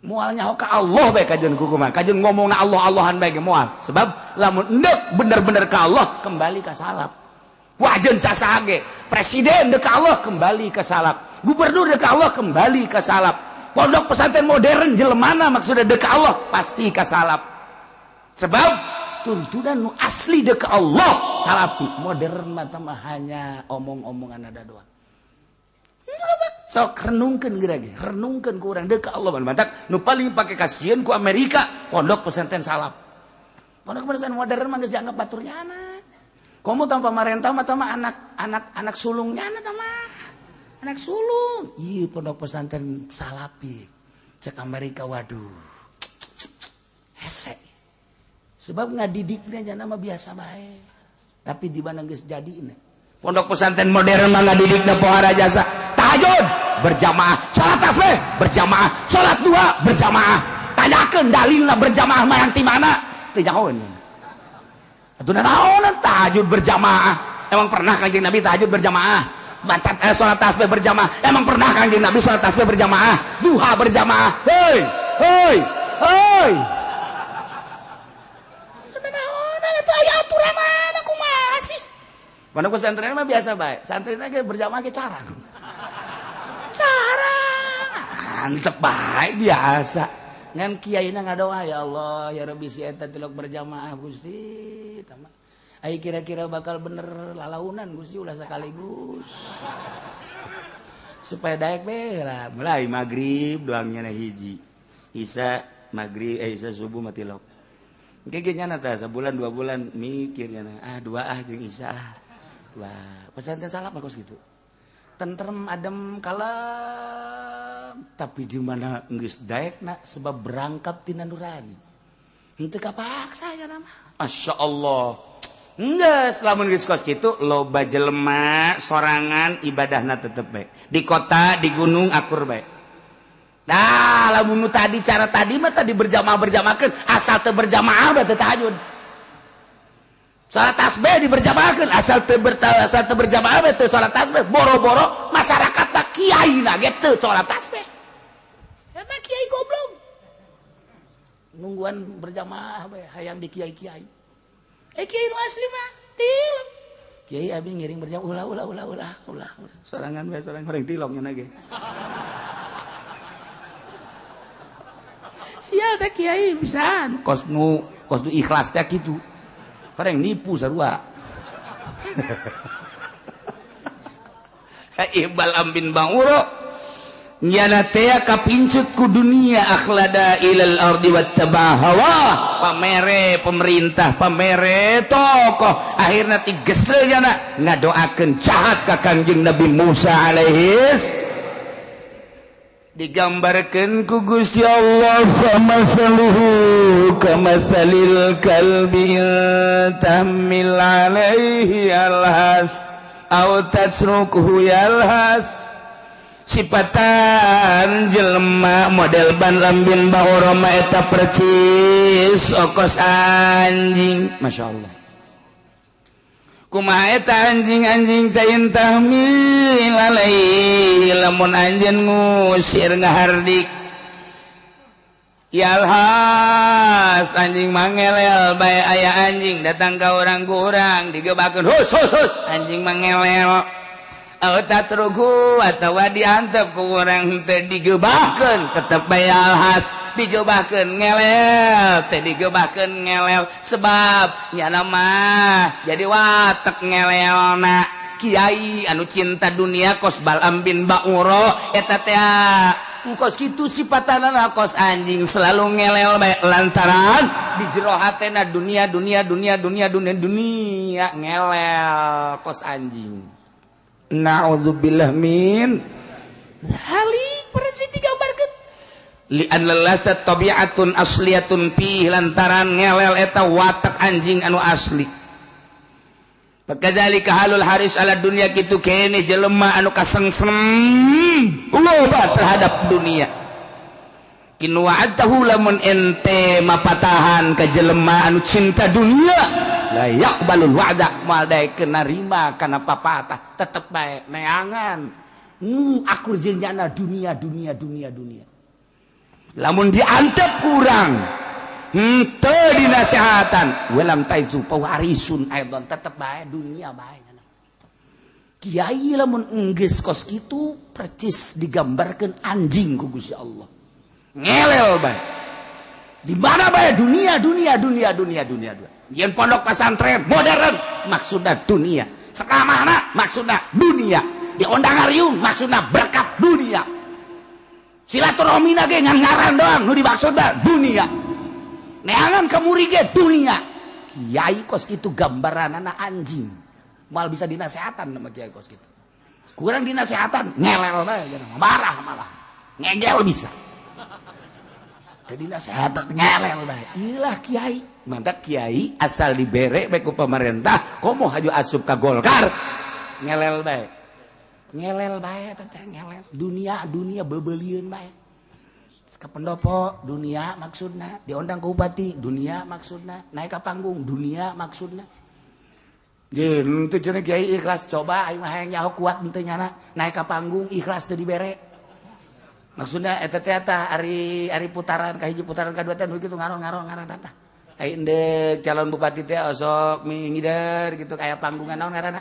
Moal nyaho ka Allah bae kajeun kumaha. Kajeun ngomongna Allah Allahan bae ge moal. Sebab lamun endek bener-bener ka Allah kembali ka salap. Wajeun sasaha ge. Presiden deuk ka Allah kembali ka salap. Gubernur deuk ka Allah kembali ka salap. Pondok pesantren modern jelemana maksudnya deuk ka Allah pasti ka salap. Sebab tuntunan nu asli deuk ka Allah salapi. Modern mah mah hanya omong-omongan ada doang. Sok renungkeun geura ge, renungkeun ku urang deuk ka Allah mantak nu paling pake kasieun ku Amerika pondok pesantren salap. Pondok pesantren modern mah geus dianggap batur nyana. Komo tanpa pamarentah mah tah mah anak sulungnya anak mah. Anak sulung. Ieu pondok pesantren salapi. Cek Amerika waduh. Hese. Sebab ngadidiknya jana mah biasa bae. Tapi di mana geus jadi ini. Pondok pesantren modern mah ngadidikna pohara jasa. Tahajud berjamaah, salat tasbih berjamaah, salat duha berjamaah. Tanyakeun dalilna berjamaah mah yang ti mana? Teu nyahoeun. Atuh naon tahajud berjamaah? Emang pernah Kanjeng Nabi tahajud berjamaah? Baca salat tasbih berjamaah. Emang pernah Kanjeng Nabi salat tasbih berjamaah? Duha berjamaah. Hei, hei, hei. Pondok pesantren mah biasa bae. Santri ge berjamaah ge carang. Carang. Antep bae biasa. Ngan kiaina ngadoa ya Allah ya Rabbi si eta tilok berjamaah Gusti. Ai kira-kira bakal bener lalaunan Gusti ulah sekaligus. Supaya daek be lah. Mulai magrib doangnya na hiji. Isa magrib isa subuh mah tilok. Engke ge nyana tah sabulan 2 bulan mikir nyana ah dua ah jeung isa ah. Wah, pesantren salap bagus gitu. Tentrem, adem, kalem. Tapi di mana geus daekna sebab berangkap tina nurani. Henteu kapaksa nya mah. Masya Allah. Geus lamun geus kos kitu loba jelema sorangan ibadahna tetep bae. Di kota, di gunung akur bae. Nah, lamun nu tadi cara tadi mah tadi berjamaah-berjamaahkeun asal teu berjamaah mah teu tahajud. Salat tasbih diberjamaahkeun asal teu berjamaah teu salat tasbih boro-boro masyarakat tak kiai na ge teu salat tasbih. Eta kiai goblok. Nungguan berjamaah bae hayang di kiai-kiai. Eh kiai nu asli mah tilok. Kiai abi ngiring berjamaah ulah ulah ulah ulah ulah. Sorangan bae sorangan horeng tilok nya ge. Sial teh kiai pisan. Kos nu ikhlas teh kitu. Orang nipu sarua. Ibal ambin banguro nyana teh kapincut ku dunia akhlada ilal ardi wattaba hawa. Pamere pemerintah, pamere tokoh, akhirna tigesle nyana ngadoakeun jahat ka Kangjeng Nabi Musa alaihis. Digambarkan ku Gusti Allah famasaluhu kamasalil kalbi tahmil alaihi alhas aw tatrukuhu yalhas. Sipatan jelema model ban lambin bahoroma eta percis okos anjing. Masya Allah. Kumaha eta anjing-anjing teh tahmil alaihi lamun anjeun ngusir ngahardik yalhas anjing mangelel bae aya anjing datang ka urang ku urang digebakeun hus hus hus anjing mangelel au tatruku atawa diantep ku urang teh digebakeun tetep bae yalhas digebakeun ngelel teh digebakeun ngelel sebab nyana mah jadi watek ngelelna. Kiai anu cinta dunia kos Balam bin Ba'uro eta teh Kos kitu sipatanana kos anjing selalu ngelel bae lantaran di jero hatena dunia dunia dunia dunia dunia dunia ngelel kos anjing. Na'udzubillah min halik persis digambarkeun li anna lasat tabi'atun asliyatun fi lantaran ngelel eta watak anjing anu asli. Kadzalika halul haris ala dunia kitu kene jelema anu kasengsem loba terhadap dunia. In wa'adahu lamun ente mapatahan ka jelema anu cinta dunia la yaqbalul wa'da moal daekeun narima kana papatah tetep bae neangan akur jeung nyana dunia dunia dunia dunia. Lamun diantep kurang henteu dinasehatan walam taizu pawarisun aidon tetep bae dunia bae. Kiai lamun enggeus kos kitu percis digambarkeun anjing ku Gusti Allah. Ngelel bae. Di mana bae dunia dunia dunia dunia dunia dunia. Yen pondok pesantren modern maksudna dunia. Sekamana maksudna dunia. Diondang ariung maksudna berkat dunia. Silaturahmina ge ngan ngaran doang nu dimaksudna dunia. Neangan kemuri ge dunia. Kiai kos kitu gambaranana anjing. Mal bisa dinasehatan sama kiai kos kitu. Kurang dinasehatan ngelel bae marah malah. Ngegel bisa. Teu dinasehatan ngelel bae. Ilah kiai. Mantap kiai asal dibere bae ku pemerintah komo haju asup ka Golkar. Ngelel bae. Ngelel bae teh ngelel. Dunia dunia bebelieun bae. Ke pendopo dunia maksudna, diondang ke bupati dunia maksudna, naik ke panggung dunia maksudna. Jeung teu cenah kiai ikhlas coba aing mah hayang nyaho kuat henteu nyana naik ke panggung ikhlas teu dibere. Maksudna eta teh tah ari ari putaran ka hiji putaran ka dua teh nu kitu ngaron-ngaron ngaran tah. Ai endek calon bupati teh osok mingider gitu aya panggungan naon ngaranna?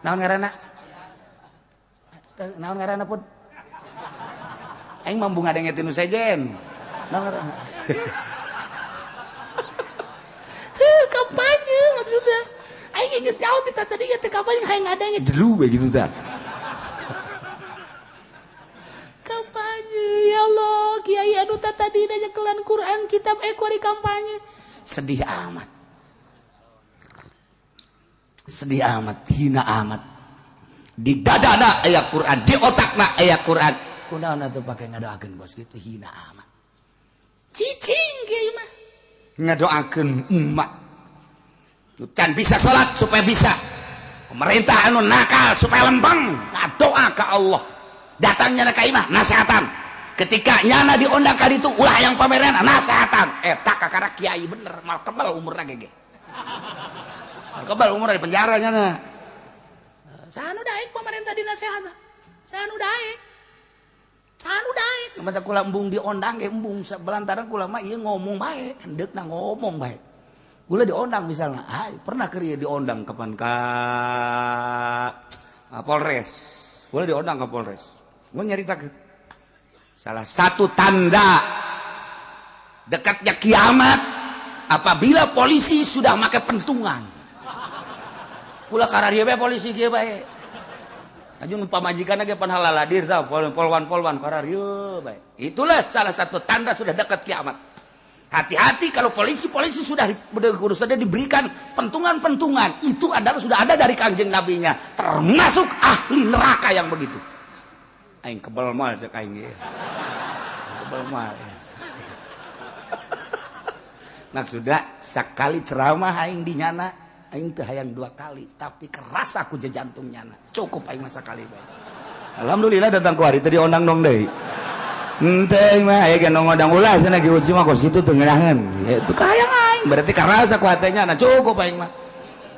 Naon ngaranna? Naon ngaranna pun? Aing mambu ngadenge tinu sejen. Naon ngaranna? Heuh, kampanye maksudnya. Aing geus jauh ti tadi teh kampanye hayang ngadenge jelu we gitu tah. Kampanye ya Allah, kiai anu tadi nyekelan Quran kitab ekori kampanye. Sedih amat. Sedih amat, hina amat. Di dadana aya Quran, di otakna aya Quran. Kunaon atuh pake ngadoakeun bos gitu hina amat. Cicing kieu mah. Ngadoakeun umat. Nu can bisa salat supaya bisa. Pemerintah anu nakal supaya lempeng, ngadoa ka Allah. Datangnya ka imah nasehatan. Ketika nyana diondang ka ditu ulah yang pameran nasehatan. Eta kakara kiai bener, mal kebal umurna gege. Mal kebal umurna di penjara nyana. Saha nu daek pemerintah dinasehatan? Saha nu daek? Sanu daek mata kula embung diondang ge embung belantaran kula mah ieu ngomong bae hendeukna ngomong bae kula diondang misalnya ah pernah keur ieu diondang kapan ka Polres kula diondang ka Polres gua nyaritakeun salah satu tanda dekatnya kiamat apabila polisi sudah make pentungan kula kararieu bae polisi kieu bae Ajun pamajikan ge pan halaladir tah polwan-polwan kararieu bae. Itulah salah satu tanda sudah dekat kiamat. Hati-hati kalau polisi-polisi sudah sudah diberikan pentungan-pentungan, itu adalah sudah ada dari Kanjeng Nabinya, termasuk ahli neraka yang begitu. Aing kebel mal cek aing ge. Kebel mal. Maksudna sakali ceramah aing di nyana aing teu hayang dua kali tapi keras aku jantung nyana cukup aing masa kali bae. Alhamdulillah datang ku hari tadi ondang dong deui. Henteu mah aya ge ngondang ulah cenah ge uji mah kos kitu teu ngeunaheun. Itu kahayang aing berarti karasa ku hate nyana cukup aing mah.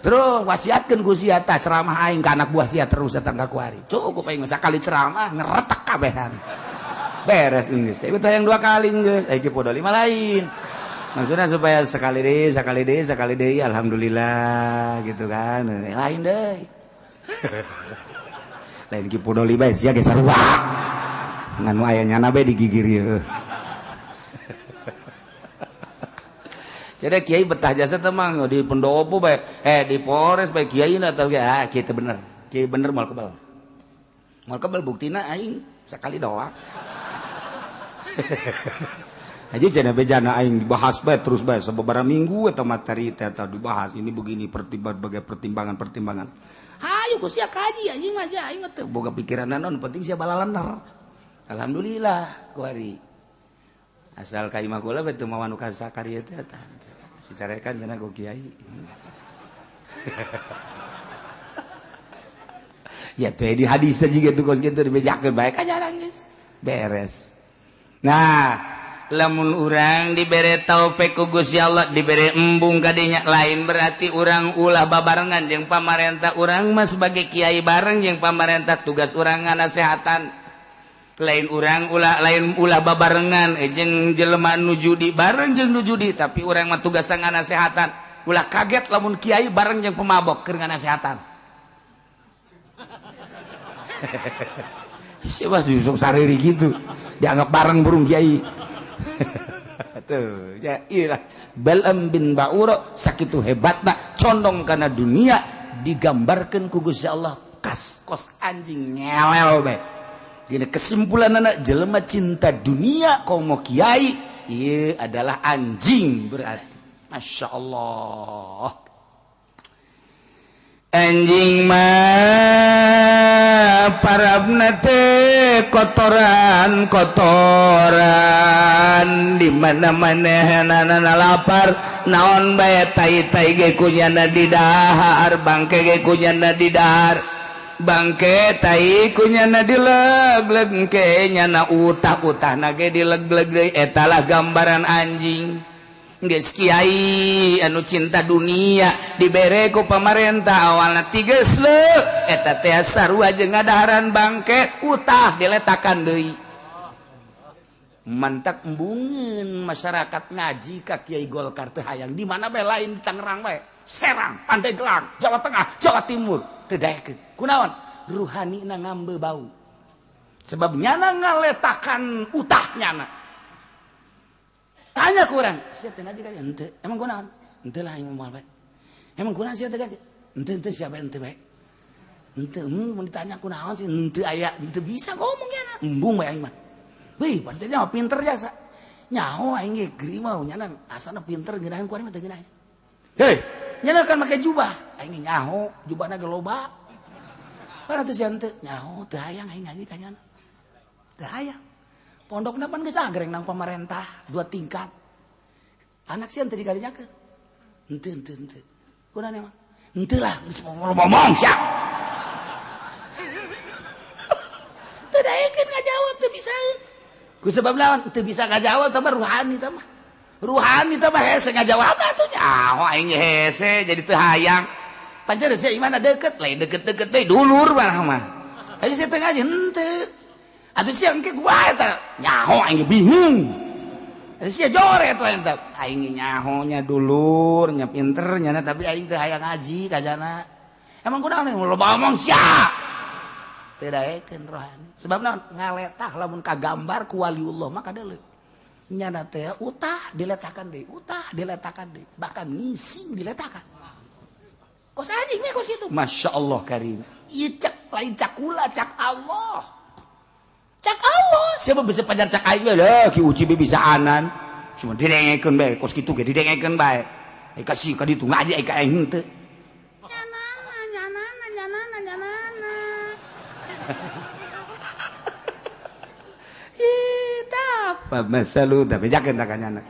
Terus wasiatkeun ku sia tah ceramah aing ka anak buah sia terus datang ka ku hari. Cukup aing mah sakali ceramah ngeretek kabehan. Beres geus. Ieu teh hayang dua kali geus. Aya ge podo lima lain. Maksudnya supaya sekali deh, sekali deh, sekali deh, alhamdulillah gitu kan. Lain deh. Lain ki podoli bae sia ge sarua. Ngan nu aya nyana bae digigir ieu. Jadi kiai betah jasa teh mah di pendopo bae, di Polres bae kiai na teh ah kiai teh bener. Kiai bener moal kebal. Moal kebal buktina aing sakali doang. Aja cenah bejana aing dibahas bae terus bae sababaraha minggu eta materi teh eta dibahas ini begini berbagai pertimbangan-pertimbangan. Hayu ku sia kaji anjing mah aing mah teu boga pikiran naon penting sia balalener. Alhamdulillah kuari. Asal ka imah kula bae teu mawa nu kasakari teh eta. Si carekan cenah ku kiai. Ya teh di hadis teh juga tuh kos kitu dibejakeun bae ka jarang geus. Beres. Nah, lamun urang dibere taufik ku Gusti Allah dibere embung kadinya lain berarti urang ulah babarengan jeung pamarentah urang mah sebagai kiai bareng jeung pamarentah tugas urang nganasehatan lain urang ulah lain ulah babarengan jeung jelema nu judi bareng jeung nu judi tapi urang mah tugas nganasehatan ulah kaget lamun kiai bareng jeung pemabok keur nganasehatan. Siapa sih sok sariri gitu dianggap bareng burung kiai. Tuh, ya iyalah Bal'am bin Ba'ura sakitu hebatna condong kana dunia digambarkan ku Gusti Allah kas kos anjing ngelel bae. Dina kesimpulanana jelema cinta dunia komo kiai ieu adalah anjing berarti. Masya Allah. Anjing mah parabna teh kotoran kotoran di mana-mana hanana lapar naon bae tai-tai ge kunyana didahar bangke ge kunyana didahar bangke tai kunyana dileg-leg ke nyana utah-utahna ge dileg-leg deui eta lah gambaran anjing. Geus kiai anu cinta dunia dibere ku pamarentah awalna tiges leuh eta teh sarua jeung ngadaharan bangke utah diletakan deui mantak embungeun masyarakat ngaji ka Kiai Golkar teh hayang di mana bae lain di Tangerang bae Serang Pandeglang Jawa Tengah Jawa Timur teu daekeun kunaon ruhanina ngambe bau sebab nyana ngaletakan utah nyana. Tanya kurang, sia teh ngaji kali henteu. Emang kunaon? Henteu lah aing moal bae. Emang kunaon sia teh ngaji? Henteu henteu sia bae henteu bae. Henteu mun ditanya kunaon sih henteu aya, henteu bisa ngomong nya. Embung bae aing mah. Wih, pancen mah pinter jasa. Nyaho aing ge geuri mah nyana asana pinter ngeunaheun ku aing mah teu ngeunaheun. Hei, nyana kan make jubah. Aing nyaho, jubahna ge loba. Para teh sia henteu, nyaho teu hayang aing ngaji ka nyana. Teu hayang. Pondokna pan geus agreng nang pamarentah dua tingkat. Anak sieun teu dikarinyakeun. Henteu henteu henteu. Kunaon emang? Henteu lah geus ngomong sia. Teu daekeun ngajawab teu bisa. Ku sebab lawan teu bisa ngajawab tah ruhani tah mah. Ruhani tah mah hese ngajawabna atuh nyaho aing hese jadi teu hayang. Pancen sia imana deukeut, lain deukeut-deukeut deui dulur mah mah. Ayo sia teu ngaji henteu. Atuh sia engke gua eta nyaho aing bingung. Atuh sia joret we eta. Aing nyaho nya dulur nya pinter nya tapi aing teu hayang ngaji ka jana. Emang kunaon loba omong sia. Teu daekeun rohani. Sebab naon ngaletah lamun kagambar ku waliullah mah kadeuleu. Nyana teh utah diletakan deui, utah diletakan deui, bahkan ngising diletakan. Kos anjing nya kos kitu. Masya Allah karim. Ieu cak lain cakula cak Allah. Cak Allah, siapa bisa pajar cak aing lah, ki uci bisa anan. Cuma didengekeun bae, kos kitu ge didengekeun bae. Ai kasih ka ditu ngaji ai ka aing henteu. Nyanana nyanana nyanana nyanana. Ih, tah fa masalu da bejakeun ta ka nyana.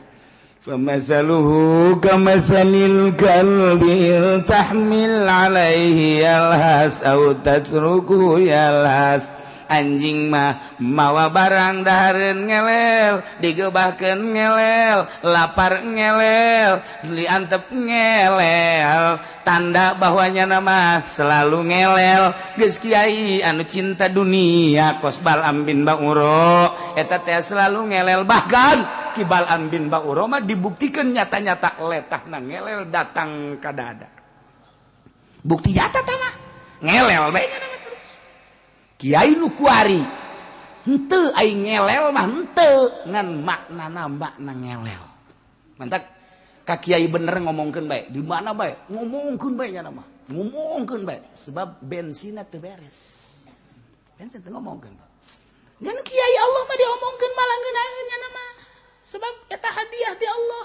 Fa masaluhu kamasalil kalbi tahmil alaihi yalhas au tatruku yalhas. Anjing mah mawa barang dahareun ngelel, digebahkeun ngelel, lapar ngelel, diantep ngelel, tanda bahwa nyana mah selalu ngelel. Geus kiai anu cinta dunia kos Bal'am bin Ba'ura eta teh selalu ngelel, bahkan Ki Bal'am bin Ba'ura mah dibuktikan nyata-nyata letahna ngelel datang ka dada. Bukti nyata tah mah ngelel bae nyana. Kiai nu kuari henteu aing ngelel mah henteu ngan maknana makna ngelel. Mantak ka kiai bener ngomongkeun bae, di mana bae ngomongkeun bae nya mah. Ngomongkeun bae sebab bensinna teu beres. Bensin teu ngomongkeun. Ngan kiai Allah mah diomongkeun malah ngeunaheun nya Sebab eta hadiah ti Allah.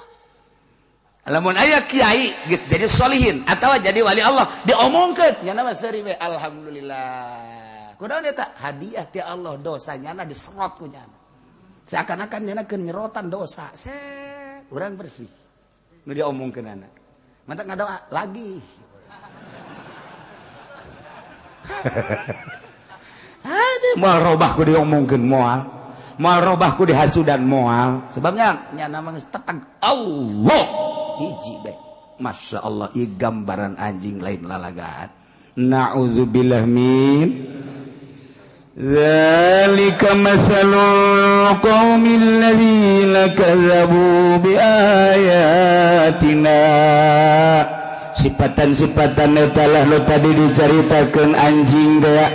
Lamun aya kiai geus jadi solihin atawa jadi wali Allah diomongkeun nyana mah seuri we alhamdulillah. Kunaon eta hadiah ti Allah dosa nyana diserot ku nyana. Seakan-akan nyana keur nyerotan dosa. Set urang bersih. Nu diomongkeunana. Mantak ngadoa lagi. Hade moal robah ku diomongkeun moal. Moal robah ku dihasudan moal. Sebabnya nyana mah geus teteg Allah. Hiji bae. Masya Allah, ieu gambaran anjing lain lalagaan. Na'udzubillah min dzalika masalul qaumil ladzina kadzabu biayatina. Sifatan-sifatan eta lah nu tadi dicaritakeun anjing teh.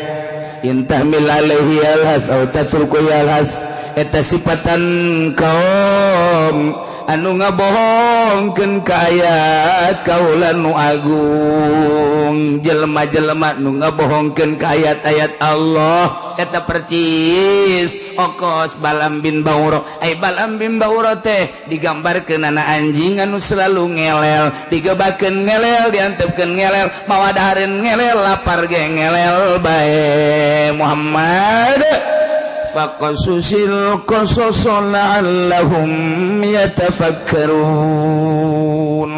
Intahmil alaihi alhas au tatruku alhas. Eta sifatan kaum anu ngabohongkeun ka ayat kaula nu agung, jelema-jelema nu ngabohongkeun ka ayat-ayat Allah eta percis okos Balam bin Bauro. Ai Balam bin Bauro teh digambarkeun ana anjing anu selalu ngelel, digebakeun ngelel, diantepkeun ngelel, mawa dahareun ngelel, lapar ge ngelel bae. Muhammad faqasusil qasas la'allahum yatafakkarun.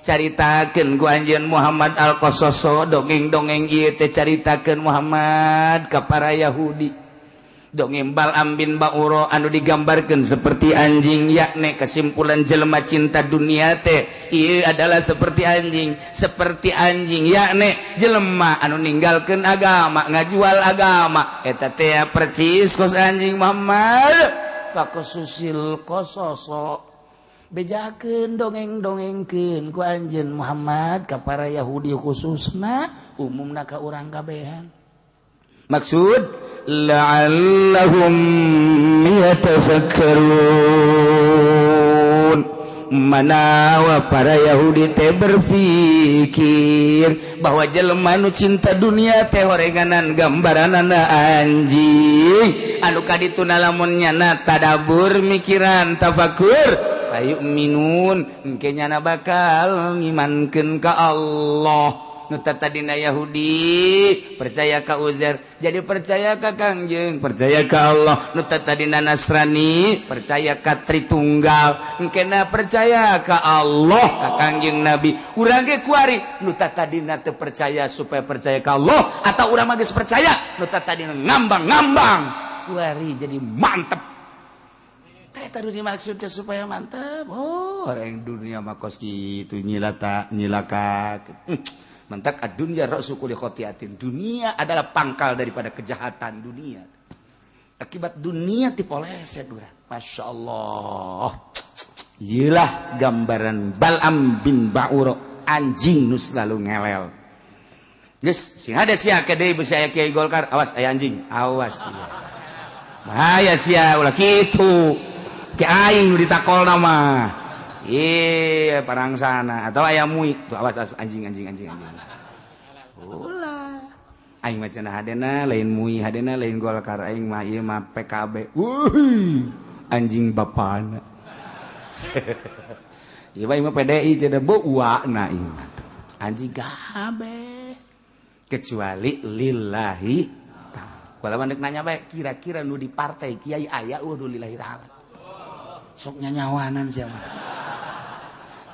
Caritakeun ku anjeun Muhammad al-Qasas dongeng-dongeng ieu teh caritakeun Muhammad ka para Yahudi. Dongeng Balam bin Bauro anu digambarkeun seperti anjing, yakni kesimpulan jelema cinta dunia teh ieu adalah seperti anjing, seperti anjing yakni jelema anu ninggalkeun agama, ngajual agama eta teh percis kos anjing. Muhammad faqasusil qasas bejakeun dongeng-dongengkeun ku anjeun Muhammad ka para Yahudi khususna umumna ka urang kabehan. Maksud la'allahum yatafakkarun, manawa para Yahudi teh berpikir bahwa jelema nu cinta dunia teh horenganan gambaranana anjing anu kadituna lamun nyana tadabur mikiran tafakur ayu minun engke nyana bakal ngimankeun ka Allah. Nu tadina Yahudi percaya ka Uzair jadi percaya ka Kangjeng, percaya ka Allah. Nu tadina Nasrani percaya ka Tritunggal, engkena percaya ka Allah ka Kangjeng Nabi. Urang ge kuari nu tadina teu percaya supaya percaya ka Allah, atau urang mah geus percaya nu tadina ngambang-ngambang kuari jadi mantep. Teh tadi dimaksudnya supaya mantep. Oh, orang dunia mah kos kitu nyilata nyilaka. Mantak ad-dunya ra'su kulli khotiatin. Dunia adalah pangkal daripada kejahatan dunia. Akibat dunia dipoleset urang. Masya Allah. Iyalah gambaran Balam bin Bauro, anjing nu selalu ngelel. Geus sing ada sia ke deui beusi aya kiai Golkar, awas aya anjing, awas sia. Bahaya sia ulah kitu. Ki aing nu ditakolna mah. Iya, parang sana atau ayam mui tuh awas, awas anjing anjing anjing anjing. Ulah. Aing mah cenah hadena lain mui hadena lain Golkar aing mah ieu mah PKB. Wuih, anjing bapana. Ieu mah PDI cenah beuana ieu mah. Anjing kabeh. Kecuali lillahi ta'ala. Kalau mandek nanya bae kira-kira nu di partai kiai aya eueuh lillahi ta'ala. Sok nyanyawanan sia mah.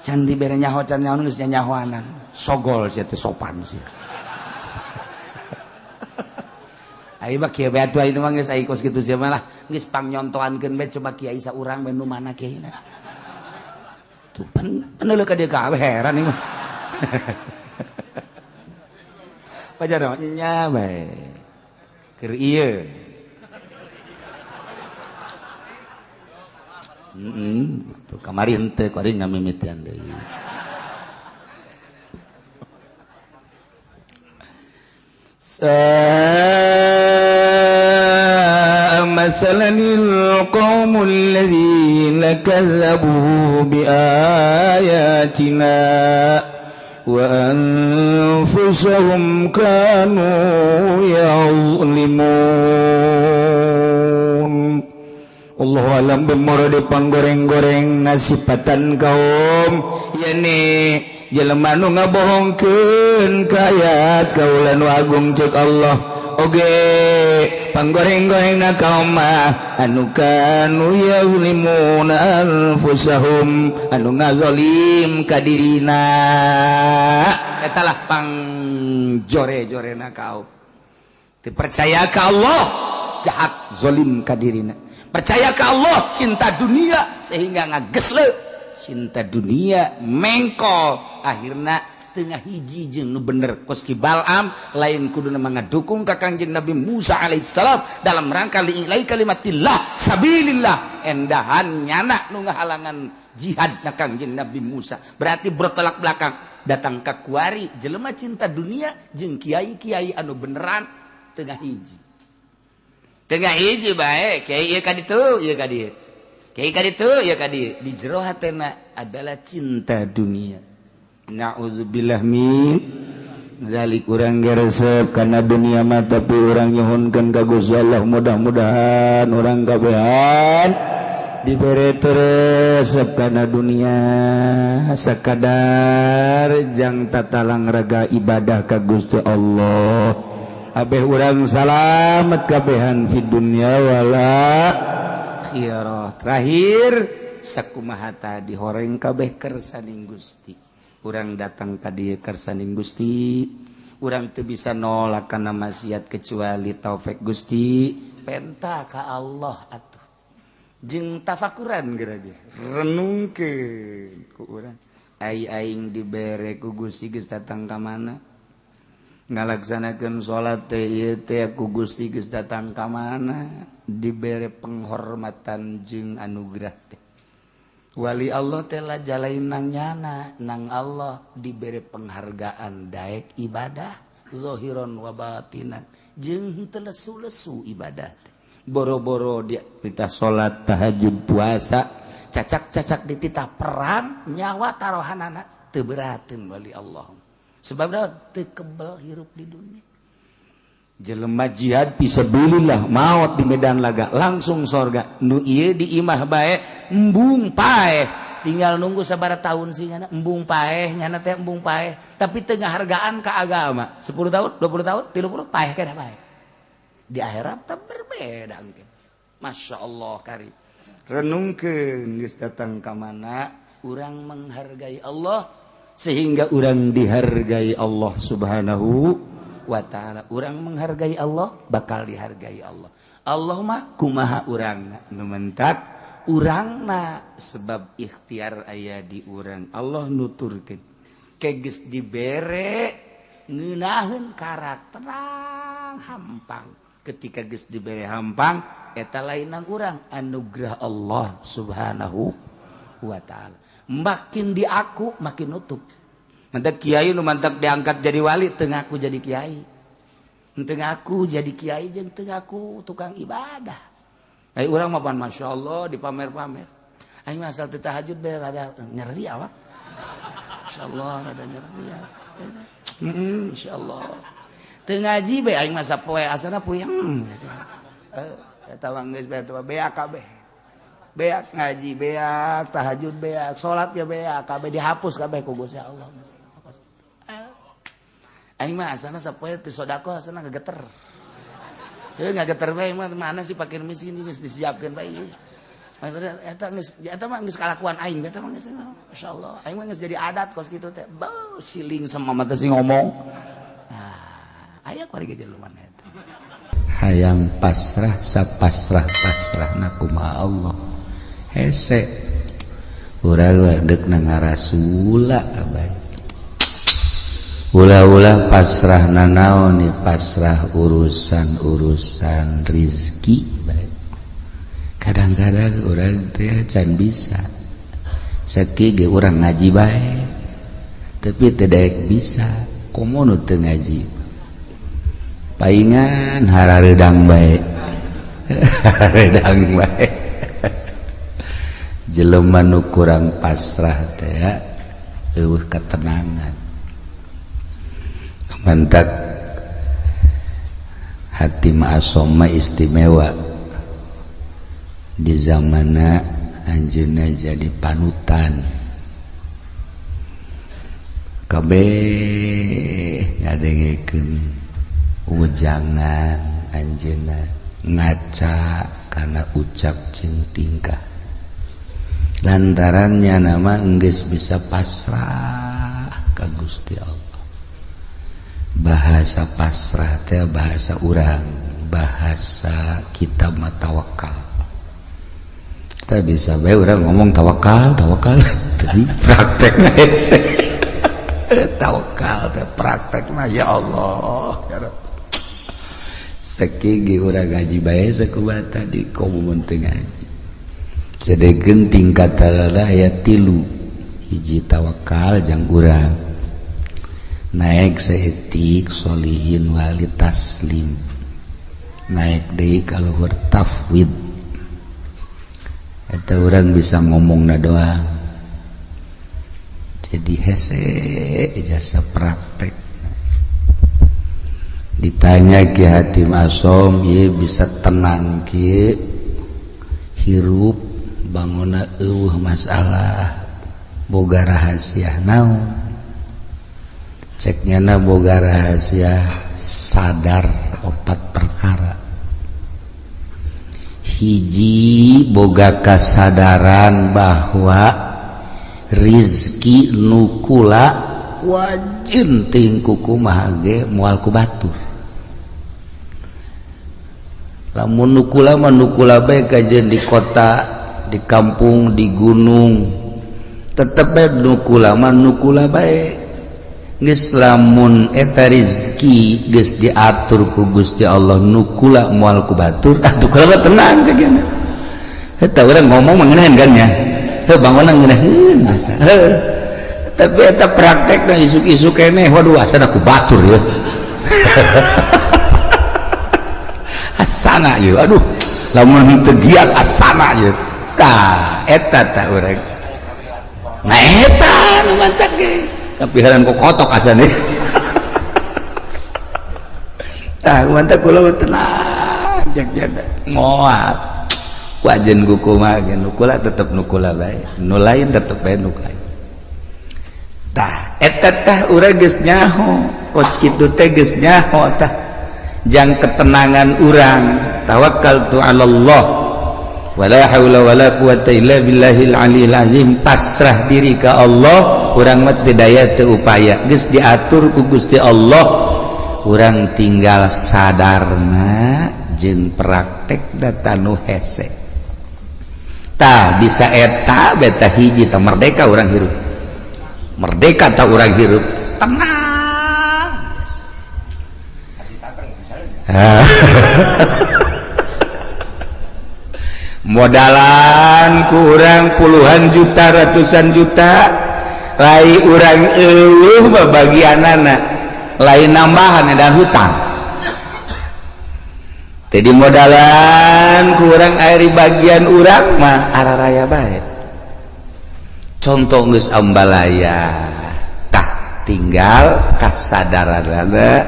Can dibere nyaho can nyaho geus nyanyahoanan. Sogol sia teh sopan sia. Ai mah kieu bae atuh ayeuna mah geus ai kos kitu sia mah lah. Geus pangnyontoankeun bae coba kiai saurang bae nu mana kiaina. Tuh pan peneuleuh ka dieu kabeh heran ieu mah. Pajar nya bae. Keur ieu. Tuh kamari henteu kuari ngamimitian deui. Sa'a masalanil qaumul ladzina kazzabu biayatina wa anfusahum kanu ya'zlimun. Allahu Balam bemoro di panggoreng-goreng nasipatan kaum yani jelema nu ngabohongkeun ka ayat kaula nu agung cek Allah oge panggoreng-goreng na kaum mah anu kanu yazlimuna anfusahum anu ngazolim ka dirina eta lah pangjore-jorena kaum teu percaya ka Allah jahat zolim ka dirina percaya ka Allah cinta dunia sehingga ngagesle cinta dunia mengkol akhirna tengah hiji jeung nu bener kos ki Balam lain kuduna ngadukung ka Kangjeng Nabi Musa alaihissalam dalam rangka li'ilai kalimatillah sabilillah endahan nyana nu ngahalangan jihad na Kangjeng Nabi Musa berarti bertolak belakang datang ka kuari jelema cinta dunia jeung kiai-kiai anu beneran tengah hiji bae kiai ieu ka ditu ieu ka dieu kiai ka ditu ieu ka dieu di jero hatena adalah cinta dunia. Na'udzubillah min zalik. Urang geresep kana dunia mah tapi urang nyuhunkeun ka Gusti Allah mudah-mudahan urang kabehan dibere resep kana dunia sakadar jang tatalang raga ibadah ka Gusti Allah abeh urang salamet kabehan fid dunya wala akhirah. Terakhir sakumaha tadi horeng kabeh kersaning Gusti urang datang ka dieu kersaning Gusti urang teu bisa nolak kana maksiat kecuali taufik Gusti penta ka Allah atuh jeung tafakuran geura ge renungkeun ku urang ai aing dibere ku Gusti geus datang ka mana ngalaksanakeun salat teh ieu teh ku Gusti geus datang ka mana dibere penghormatan jeung anugerah teh wali Allah teh jalain nang nyana nang Allah dibere penghargaan daek ibadah zahiron wa batinan jeung teu lesu-lesu ibadah teh boro-boro dia titah salat tahajud puasa cacak-cacak dititah perang nyawa tarohanana teu berateun wali Allah sebab teu kebel hirup di dunia. Jelema jihad fisabilillah maot di medan laga langsung sorga nu ieu di imah bae embung paeh tinggal nunggu sabaraha tahun sih nyana embung paeh nyana teh embung paeh tapi teu ngahargaan ka agama 10 tahun 20 tahun 30 paeh kana paeh di akhirat teh berbeda engke. Masya Allah kari renungkeun geus datang ka mana urang menghargai Allah sehingga urang dihargai Allah Subhanahu wa ta'ala. Urang menghargai Allah bakal dihargai Allah. Allah mah kumaha urangna nu mentak urangna sebab ikhtiar aya di urang. Allah nuturkeun ke geus dibere ngeunaheun karakter hampang. Ketika geus dibere hampang eta lainan urang anugerah Allah Subhanahu wa ta'ala. Makin diaku makin nutup. Mantak kiai nu mantak diangkat jadi wali teu ngaku jadi kiai. Teu ngaku jadi kiai jeung teu ngaku tukang ibadah. Ai urang mah pan masyaallah dipamer-pamer. Aing mah asal teu tahajud bae rada nyeri awak. Insyaallah rada nyeri ya. Insyaallah. Teu ngaji bae aing mah sapoe asana puyeng. Eta mah geus bae beak kabeh. Beak ngaji beak, tahajud beak, salat ge beak, kabeh dihapus kabeh ku Gusti Allah. Aing mah asana sapoe teu sedekah asana ngageter. Heuh ngageter bae mah mana sih pakir miskin geus disiapkeun bae. Maksudna eta geus eta mah geus kalakuan aing eta mah geus masyaallah. Aing mah geus jadi adat kos kitu teh. Beuh siling sama mata sing ngomong. Ah, aya kuari ge jelema eta. Hayang pasrah sapasrah-pasrahna kumaha Allah. Hese. Urang deuk na ngarasula abay. Ulah-ulah pasrah nanaon nih pasrah urusan-urusan rizki baik. Kadang-kadang orang teh can bisa seki ge urang ngaji bae tapi teu daek bisa komo nu teu ngaji paingan harareudang bae harareudang bae jelema nu kurang pasrah teh eueuh ketenangan. Mantak hati ma'asoma istimewa Di zamana anjeunna jadi panutan. Kabeh ngadengekeun wejangan anjeunna, ngaca kana ucap jeung tingkah. Lantarannya nama enggeus bisa pasrah ka Gusti Allah. Bahasa pasrah teh bahasa urang, bahasa kita mah tawakal. Kita bisa bae urang ngomong tawakal, tawakal, tapi praktekna hese. Tawakal teh praktekna ya Allah, ya Rabb. Sakigi urang ngaji bae sakumaha tadi komo teu ngaji. Sedegeun tingkatan aya tilu, hiji tawakal jang urang. Naik saeutik solihin wali taslim. Naik deui ka luhur tafwid. Eta urang bisa ngomongna doang. Jadi hese jasa praktek. Ditanya Ki Hatim Asom, ieu bisa tenang kieu hirup bangunna eueuh masalah, boga rahasia naon? Cek nyana boga rahasia sadar opat perkara. Hiji, boga kasadaran bahwa rizki nukula wajin ting kumaha ge moal ku batur. Lamun nukula mah nukula bae kajeun di kota, di kampung, di gunung, tetep bae nukula mah nukula bae. Geus lamun eta rizki geus diatur ku Gusti Allah nukula moal ku batur, atuh kula tenang cek nya. Eta urang ngomong mah ngeunaheun kan nya. Heuh bangunna ngeunaheun biasa. Heuh. Tapi eta praktekna isuk-isuk keneh, waduh asana ku batur ya. Asana ieu, aduh lamun teu giat asana ieu. Tah eta tah urang. Nah eta nu mantak ge. Kapiharan ku kotok asana. Tah mantak kula mah tenang cek jada. Moal. Wajen ku kumaha ge nukula tetep nukula bae. Nu lain tetep bae nu lain. Tah eta tah urang geus nyaho, kos kitu teh geus nyaho tah. Jang ketenangan urang tawakkaltu 'ala Allah wala haula wala quwata illa billahil aliyil azim, pasrah diri ka Allah, urang mah teu daya teu upaya, geus diatur ku Gusti Allah, urang tinggal sadarna jeung praktek data nu hese. Tah bisa eta beta hiji tah merdeka urang hirup, merdeka tah urang hirup tenang. Modalan kurang puluhan juta ratusan juta lai urang eueuh babagianana lain nambahan dan hutang. Jadi modalan kurang air bagian urang mah araraya bae. Contoh geus ambalaya tah tinggal kasadaranana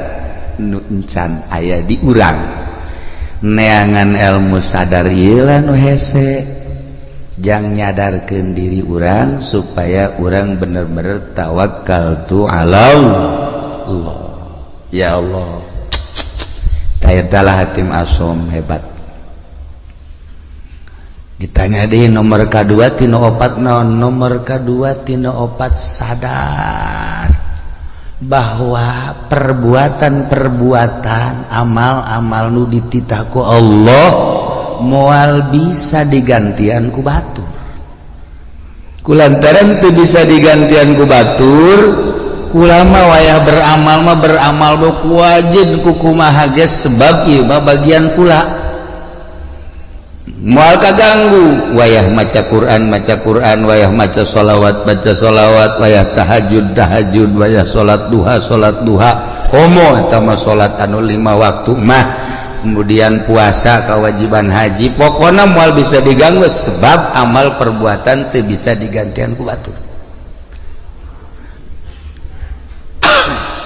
nu encan aya di urang. Neangan ilmu sadar ieu lah nu hese jang nyadarkeun diri urang supaya urang bener-bener tawakal tu ala Allah. Ya Allah, tah Hatim Asom hebat. Ditanya deui nomor kadua tina opat naon? Nomor kadua tina opat sadar bahwa perbuatan-perbuatan amal-amal nu dititah ku Allah moal bisa digantian ku batur. Kulantaran teu bisa digantian ku batur, kulama wayah beramal mah beramal ku wajib ku kumaha ge sebab ieu mah bagian kula. Moal kaganggu wayah maca Quran maca Quran, wayah maca sholawat baca sholawat, wayah tahajud tahajud, wayah salat duha salat duha, komo eta mah salat anu 5 waktu mah, kemudian puasa kewajiban haji, pokona moal bisa diganggu sebab amal perbuatan teu bisa digantian ku batur.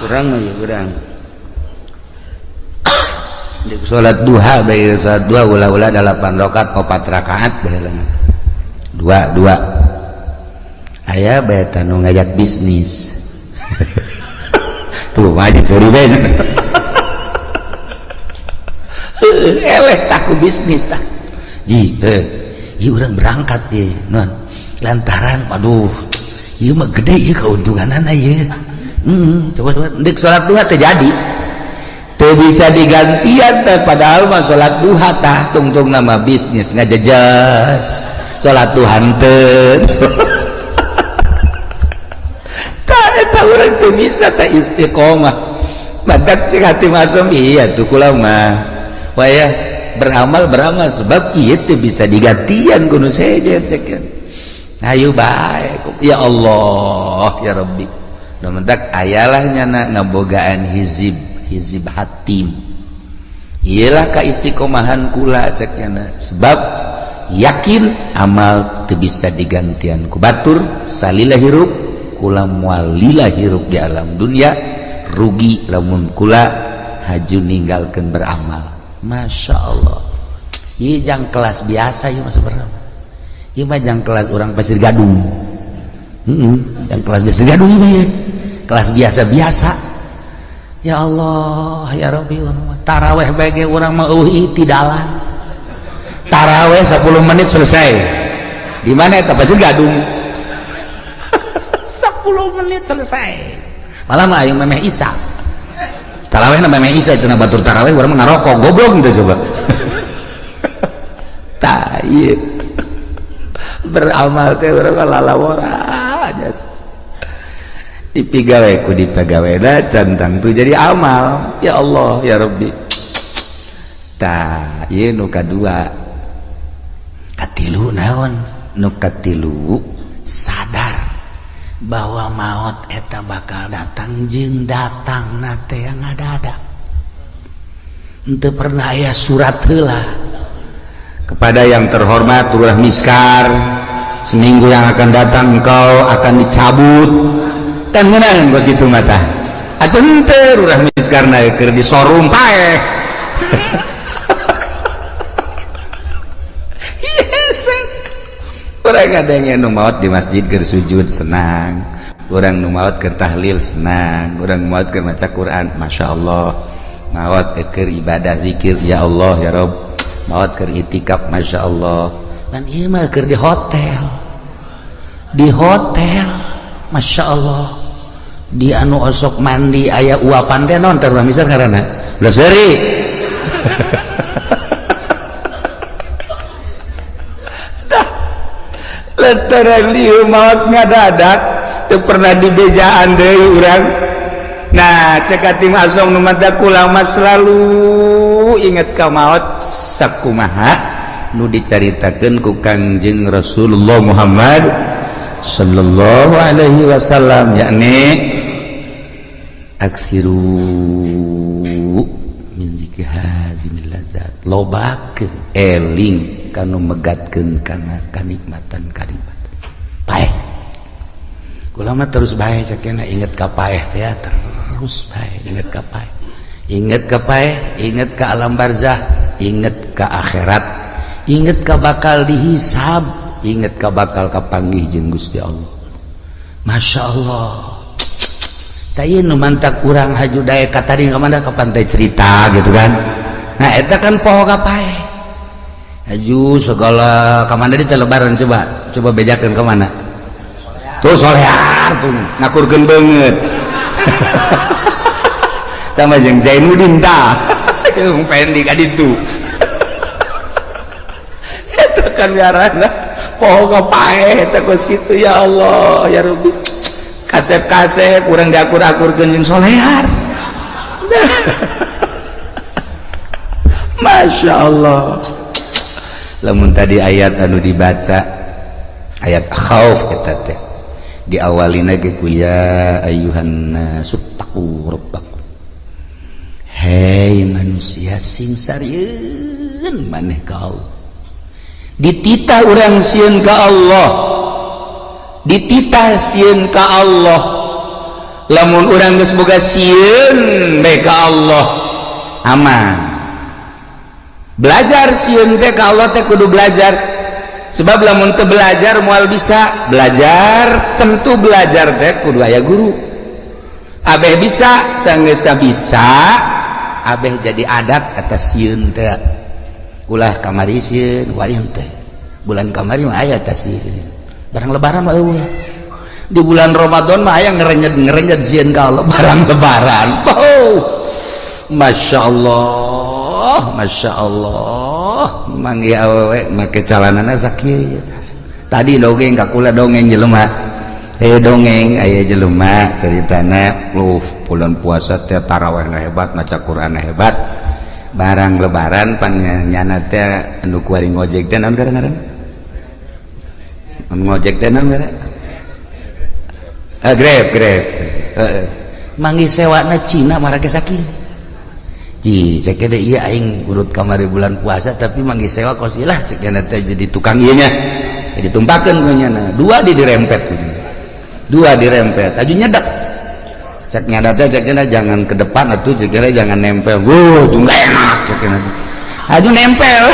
Kurang mah ya urang. Salat duha bae, salat duha ulah-ulah 8 rakaat, 4 rakaat bae, dua dua. Aya bae tanu ngajak bisnis. Tuh mah seuri bae. Eleh taku bisnis tah. Ji, ieu urang berangkat ye, non. Lantaran aduh, ieu mah gede ieu keuntunganana ieu. Coba coba ndek salat duha teh jadi. Teu bisa digantian teh, padahal mah salat duha tah tungtung nama bisnis ngajejas. Salat duha henteu. Tah eta urang teu bisa teh istiqomah. Badak cek hati masum iya tuh kula mah. Waya beramal beramal sebab ieu teu bisa digantian kudu sejen cek. Ayo bae ya Allah ya Rabbi. Nu mentak ayalah nyana ngabogaan hizib hizib hatim. Iyalah ka istiqomahan kula cek nyana sebab yakin amal teu bisa digantian ku batur salila hirup kula moal lila hirup di alam dunia rugi lamun kula haju ninggalkeun beramal. Masya Allah. Ieu jang kelas biasa ieu mah sebenarnya. Ieu mah jang kelas urang Pasir Gadung. Jang kelas Pasir Gadung ieu mah. Kelas biasa-biasa. Ya Allah, ya Rabbi, taraweh bae ge urang mah eueuh itidalan. Taraweh 10 menit selesai. Di mana eta Pasir Gadung? 10 menit selesai. Malah mah ayo memeh isa. Taraweh na memeh isa cenah batur taraweh urang mah ngarokok goblok teh coba. Tah ieu. Beramal teh urang mah lalawora aja. Dipigawe ku dipegawena can tangtu jadi amal. Ya Allah ya Rabbi. Tah ieu nu kadua. Katilu naon? Nu katilu sadar bahwa maut eta bakal datang jeung datang nate yang ada-ada. Henteu pernah aya surat heula. Kepada yang terhormat Lurah Miskar, seminggu yang akan datang engkau akan dicabut. Kan ngeunaan kos kitu mah tah. Atuh henteu Lurah Miskar na keur disorung paeh. Yes. Urang ada nu maot di masjid keur sujud senang, urang nu maot keur tahlil senang, urang maot keur maca Quran Masya Allah, maot keur ibadah zikir ya Allah ya Rob, maot keur itikaf Masya Allah. Dan ieu mah keur di hotel, di hotel Masya Allah, di anu osok mandi aya uapan teh naon teh urang misal ngaranna ulah seuri. Lantaran lieu maot ngadadak teu pernah dibejaan deui urang. Nah cek tim asong nu mata kula mah selalu inget ka maot sakumaha nu dicaritakeun ku Kangjeng Rasulullah Muhammad sallallahu alaihi wasallam, yakni aksiru min zikri hazimil ladzat, lobakeun eling kanu megatkeun kana kanikmatan kanikmatan paeh. Kula mah terus bae cekena inget ka paeh teh terus bae inget ka paeh, inget ka paeh, inget ka alam barzah, inget ka akhirat, inget ka bakal dihisab, inget ka bakal kapanggih jeung Gusti Allah. Masya Allah. Tah ieu nu mantak urang haju daek ka tadi ka mana ka pantai cerita gitu kan. Nah eta kan poho ka paeh. Haju segala ka mana di lebaran coba coba bejakeun ka mana. Tuh solear tuh ngakurkeun beungeut. Tambah jeung Zainuddin tah. Jeung Pendi ka ditu. Eta kan ngaranna poho ka paeh eta kos kitu ya Allah ya Rabbi. Kasep-kasep urang diakur-akurkeun jeung solear. Masya Allah. Lamun tadi ayat anu dibaca ayat khauf eta teh diawalina ge ku ya ayyuhan nasu taqu rabbakum. Hei manusia sing sarieun maneh ka Allah. Dititah urang sieun ka Allah, dititah sieun ka Allah. Lamun urang geus boga sieun bae ka Allah aman. Belajar sieun teh ka Allah teh kudu belajar, sebab lamun teu belajar moal bisa. Belajar, tentu belajar teh kudu aya guru. Abeh bisa, sanggeus bisa, abeh jadi adat atas sieun teh. Ulah kamari sieun, wali teh bulan kamari mah aya teh sieun. Barang Lebaran mah eueuh. Di bulan Ramadan mah aya ngerenyet ngerenyet sieun ka Allah. Barang Lebaran, oh, Masya Allah, Masya Allah, manggih awewe make calanana sakieu. Tadi dongeng ka kula, dongeng jelema, eh, dongeng aya jelema ceritana lu bulan puasa teh tarawih hebat, maca Quran hebat. Barang Lebaran pan nyana teh anu kuari ngojek teh, naon ngaran anu ngojek teh, naon ngaran? Ah, Grab, Grab. Heeh, manggih sewana Cina marake sakieu. Ji, cek deh, iya, aing urut kamari bulan puasa tapi manggih sewa kos lah, cek teh jadi tukang ieu nya. Jadi tumpakeun ku nyana. Dua di dirempet. Dua dirempet. Aju nyedak. Cek nyada teh, cek jangan ke depan atuh, cek jangan nempel. Wuh, tuh enggak enak, cek. Aju nempel.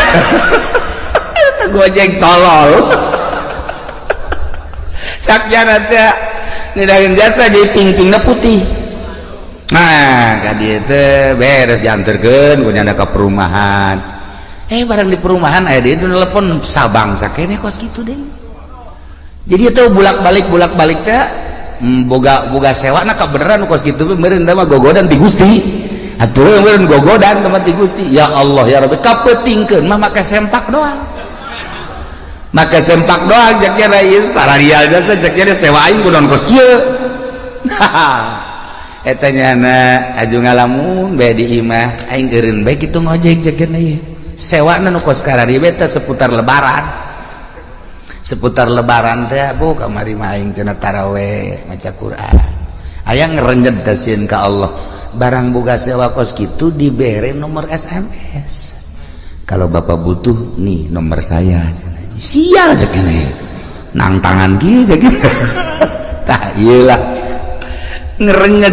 Itu Gojek tolol. Cek nyana teh ngedahin jasa jadi ping-pingna putih. Nah, ka dieu teh beres dianterkeun ku nyana ka perumahan. Eh, barang di perumahan aya dia telepon Sabang sakene kos kitu deh. Jadi itu bulak-balik bulak-balik teh boga boga sewa na kabeneran kos kitu meureun mah gogodan ti Gusti. Atuh meureun gogodan tempat ti Gusti. Ya Allah ya Rabbi, kapeutingkeun mah make sempak doang. Make sempak doang, cek nya ieu sararial jasa, cek nya sewa aing kunaon kos kieu. Eta nyana aju ngalamun bae di imah, aing eureun bae kitu ngojek, cek nya ieu. Sewana nu kos karari teh seputar Lebaran. Seputar Lebaran teh, bu, kamari mah aing cenah taraweh maca Quran. Aya ngerenjet sieun ka Allah. Barang boga sewa kos kitu dibere nomor SMS. "Kalau Bapak butuh, nih nomor saya." Sial, cek nya. Nang tangan kieu, cek. Tah, ieu lah ngerenyet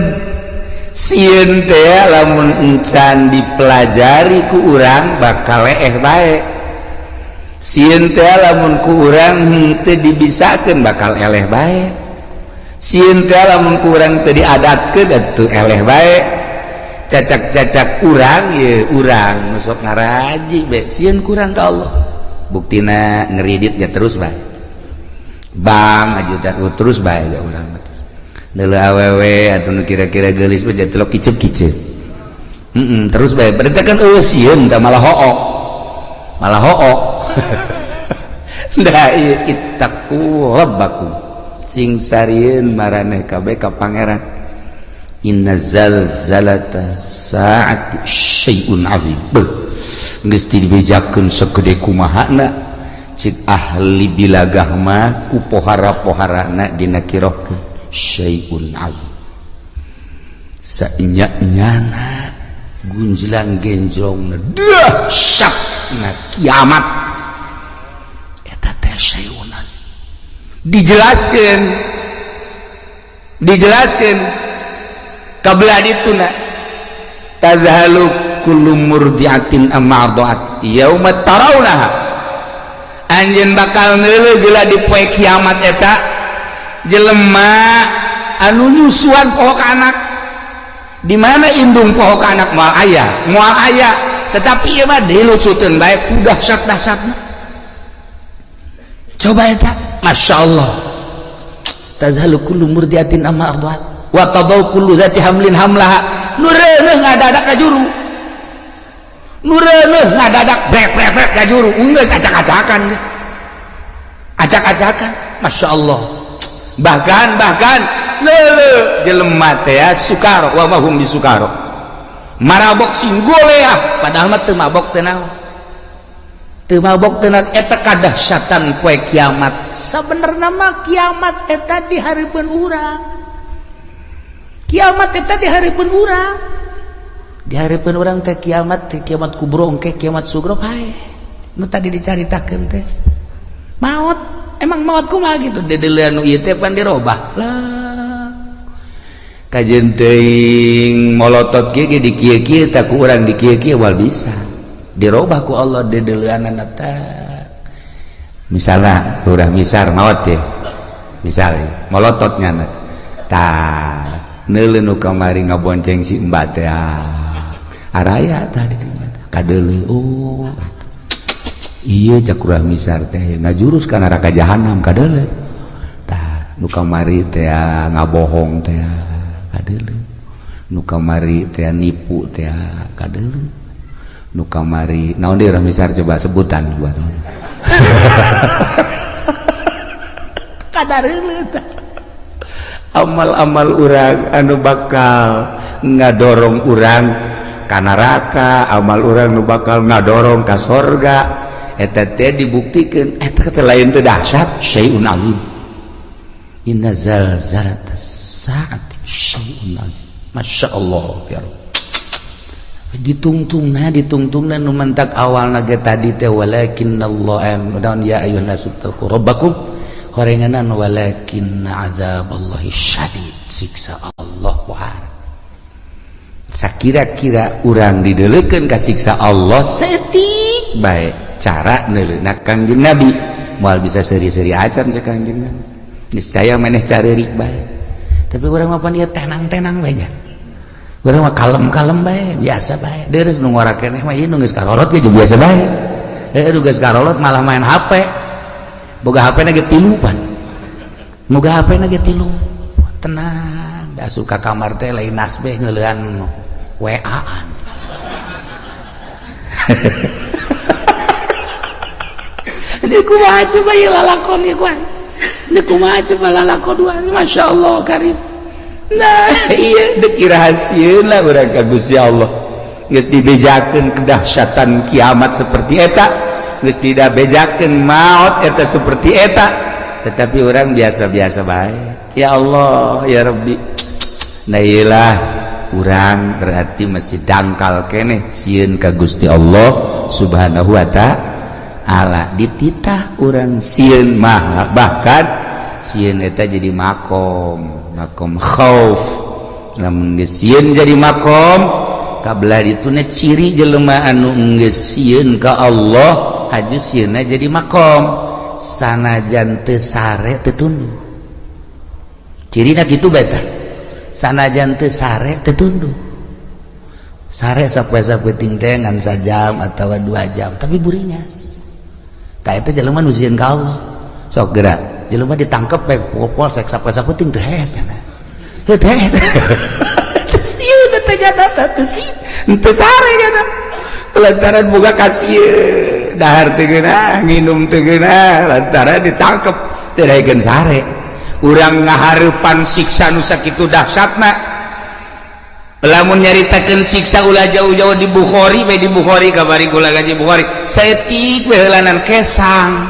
sieun teh. Lamun encan dipelajari ku urang bakal leeh bae. Sieun teh lamun ku urang henteu dibisakeun bakal eleh bae. Sieun teh lamun ku urang teu diadatkeun atuh eleh bae. Cacak-cacak urang ye, urang masuk ngaraji bae sieun kurang ka Allah. Buktina ngeriditnya terus bae, bang aja terus bae ya urang. Neuleuh awewe atau nu kira-kira geulis mah jadi kicep-kicep. Terus bae berarti kan eueuh sieun tah, malah hook, malah hook. Da ieu ittaqu rabbakum, sing sarieun maraneh kabeh ka Pangeran. Inna zalzalata saati syai'un azim. Beuh, geus dibejakeun segede kumahana cik ahli bilagah mah ku pohara-poharana dinakirohkeun syai'un azim. Sainya-nyana gunjlang genjrong dahsyat na kiamat eta teh syai'un azim. Dijelaskeun, dijelaskeun kabelah dituna tazhalu kullu murdiatin amma arda'at yauma tarawnaha. Anjeun bakal neuleuh jeula di poe kiamat eta jelema anu nyusuan poho ka anak. Di mana indung poho ka anak? Moal aya, moal aya. Tetapi ieu mah dilucuteun bae ku dahsyat-dahsyatna. Coba eta, Masya Allah. Tazhalu kullu murdiatin amma arda'at wa tadau kullu dzati hamlin hamlaha. Nu reuneuh ngadadak ka juru, nu reuneuh ngadadak brek brek brek ka juru. Geus acak-acakan, geus acak-acakan. Masya Allah. Bahkan bahkan lele jelema teh ya, sukaro wa ma hum bisukaro, marabok sing goleah, padahal mah teu mabok teh naon, teu mabok teh naon. Eta kadahsyatan poe kiamat. Sabenerna mah kiamat eta di hareupeun urang. Kiamat eta di hareupeun urang, di hareupeun urang teh kiamat teh, kiamat kubro engke, kiamat sugro pae nu tadi dicaritakeun teh. Maot, emang maot kumaha gitu, dedeuleun nu ieu teh pan dirobah lah. Kajeun teuing molotot kieu ge di kieu-kieu tak ku urang, di kieu-kieu moal bisa. Dirobah ku Allah dedeleuanan eta. Misalnya Lurah Misar maot ya, misalnya molotot nyana tah neuleuh nu kamari ngabonceng si Mbak teh araya tadi kadeuleu, oh iya, cak Lurah Misar teh ngajurus ka neraka jahanam, kadeuleu. Tah, nu kamari teh ngabohong teh kadeuleu, nu kamari teh nipu teh kadeuleu, nu kamari naon deui, Lurah Misar, coba sebutan buat kadareuleuh. Amal-amal urang anu bakal ngadorong urang ka neraka, amal urang nu bakal ngadorong ka sorga, eta teh dibuktikeun eta teh lain teh dahsyat, syai'un azim. Inna zalzalatas saati syai'un azim. Masya Allah ya Rabb. Ditungtungna, ditungtungna nu mantak awalna ge tadi teh walakinnallaha dan ya ayyuhan nasu taqu rabbakum, horenganan walakin azaballahi syadid, siksa Allah wahar. Sakira-kira urang dideleukeun ka siksa Allah setik bae cara neuleuna Kangjeng Nabi, moal bisa seuri-seuri acan cek Kangjeng Nabi, niscaya maneh careurik bae. Tapi urang mah pan ieu tenang-tenang bae nya, urang mah kalem-kalem bae, biasa bae. Deres nu ngora keneh mah ieu nu geus karolot ge biasa bae, nu geus karolot malah main HP, boga HP na ge tilu pan, boga HP na ge tilu, tenang. Asup ka kamar teh lain nasbeh, ngeulean WA-an. Ini kumaha coba ieu lalakon ieu kuan, ini kumaha coba lalakon dua, Masya Allah karim. Nah iya, dek rahasieun lah urang ka Gusti Allah. Geus dibejakeun kedahsyatan kiamat seperti eta, geus tidak bejakeun maut eta seperti eta, tetapi orang biasa-biasa bae. Ya Allah ya Rabbi. Nah iyalah, urang berarti masih dangkal keneh sieun ka Gusti Allah Subhanahu wa ta'ala. Dititah urang sieun mah, bahkan sieun eta jadi makom, makom khauf. Lamun geus sieun jadi makom kabelah dituna ciri jelema anu geus sieun ka Allah, haju sieunna jadi makom, sanajan teu sare teu tunduh. Cirina kitu bae tah, sanajan teu sare teu tunduh. Sare sapoe-sapoe teh ngan sajam atawa 2 jam, tapi buringas. Tah, eta jelema nu sieun ka Allah. Sok gerak jelema ditangkep bae polsek sapoe-sapoe teu hees cenah, heuh teu hees, teu sieun teh jana, teu sieun, teu sare jana, lantaran boga kasieun. Dahar teu geunah, nginum teu geunah, lantaran ditangkep teu daekeun sare. Urang ngahareupan siksa nu sakitu dahsyatna. Lamun nyaritakeun siksa ulah jauh-jauh, di Bukhari bae, di Bukhari kabari kula gaji Bukhari saeutik we heulanan kesang.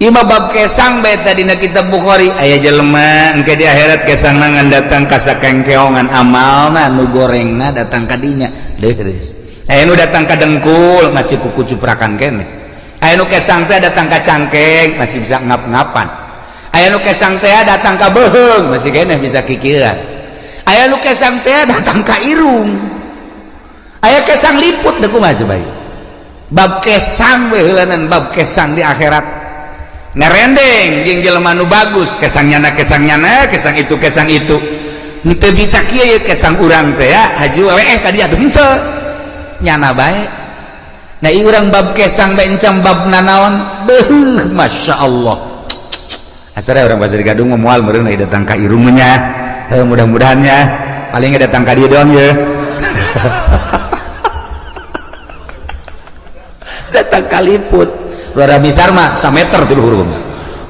Ieu mah bab kesang bae tadi na kitab Bukhari. Aya jelema engke di akhirat kesangna ngan datang ka sakengkeongan amalna nu gorengna datang ka dinya leureus. Aya nu datang ka dengkul masih kuku cuprakan keneh. Aya nu kesang teh datang ka cangkeng masih bisa ngap-ngapan. Aya nu kesang teh datang ka beuheung masih keneh bisa kikieuan. Aya nu kesang teh datang ka irung, aya kesang liput teh. Kumaha coba ieu bab kesang we heulanan? Bab kesang di akhirat ngerendeng jeung jelema nu bagus, kesang nyana, kesang nyana, kesang itu, kesang itu, henteu bisa kieu ye kesang urang teh ya, haju we ka dieu henteu nyana bae. Nah, ieu urang bab kesang bae encam bab nanaon, beuh, Masya Allah. Asal orang Pasir Gadung moal meureun datang ka irungnya, mudah-mudahannya paling datang ka dieu doang ya, datang ka liput. Luar misar mah sameter ti luhur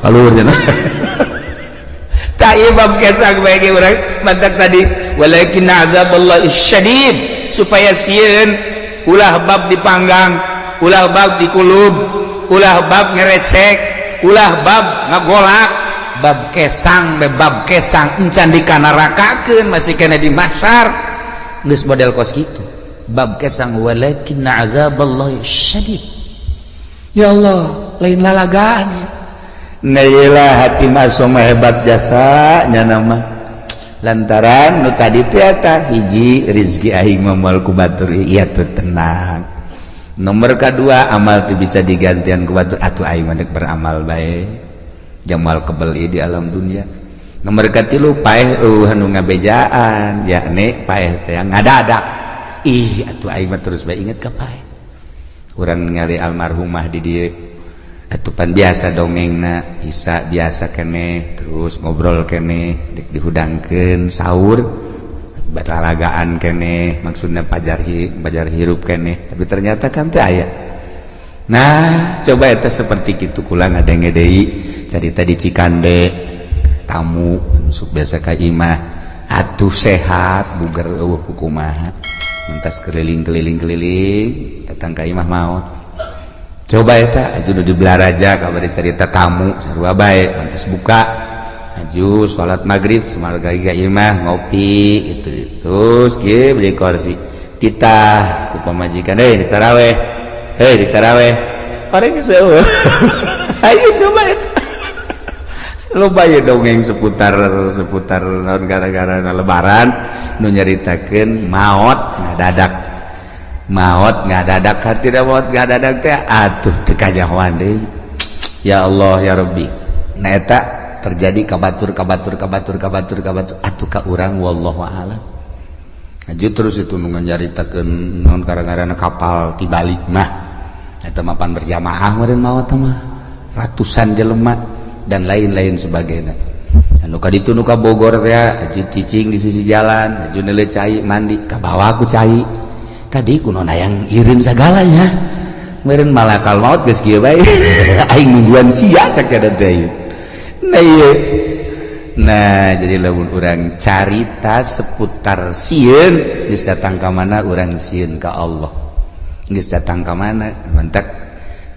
kaluhurnya. Tak ieu bab kesang bae ge urang mantak tadi walakin azaballahi syadid, supaya sieun ulah bab dipanggang, ulah bab dikulub, ulah bab ngerecek, ulah bab ngagolak. Bab kesang be, bab kesang encan dikanarakakeun, masih kena di mahsyar geus model kos kitu bab kesang walakin azaballahi syadid. Ya Allah, lain lalagaan ya. Nah iyalah, hati masuk hebat jasa nya nama, lantaran nu tadi teh eta hiji rizki aing mah moal ku batur, iya tuh tenang. Nomor kedua, amal itu bisa digantian ku batur, atuh aing mah beramal bae jamal kebeli di alam dunia. Nomor katilu, paeh eueuh anu ngabejaan, yakni paeh teh ngadadak. Ih, atuh aing mah terus bae inget ka paeh. Urang ningali almarhumah di dieu, atuh pan biasa dongengna, isa biasa keneh, terus ngobrol keneh, dek dihudangkeun sahur, batalagaan keneh, maksudna pajar pajar hirup keneh, tapi ternyata kan teu aya. Nah, coba eta seperti kitu kula ngadenge deui carita di Cikande, tamu masuk biasa ka imah, atuh sehat buger eueuh kukumaha, mentas keliling-keliling keliling datang ka imah maot. Coba eta aju nu di Belaraja kabar cerita tamu sarua bae, mentas buka aju salat maghrib samarga ka imah ngopi itu, terus kieu beli kursi titah ku pamajikan, "Hei, ditaraweh, hei, ditaraweh." Orang geus eueuh. Ayo coba eta loba ya dongeng seputar seputar naon gara-gara lebaran nu nyaritakeun maot ngadadak, maot ngadadak, hartina maot ngadadak teh atuh teu kanyahoan deui. Ya Allah ya Rabbi. Nah, eta terjadi ka batur, ka batur, ka batur, ka batur, ka batur, atuh ka urang wallahu a'lam. Aju terus itu nu nyaritakeun naon gara-gara kapal tibalik mah, eta mapan berjamaah meureun maot mah ratusan jelema dan lain-lain sebagainya. Anu ka ditu nu ka Bogor teh aju cicing di sisi jalan, aju neuleuh cai mandi, ka bawa ku cai tadi kuno hayang ireun sagalanya meureun malakal maut geus kieu bae, aing nungguan sia cek kada teh. Nah ieu, nah jadi lamun urang carita seputar sieun, geus datang ka mana urang sieun ka Allah, geus datang ka mana mantak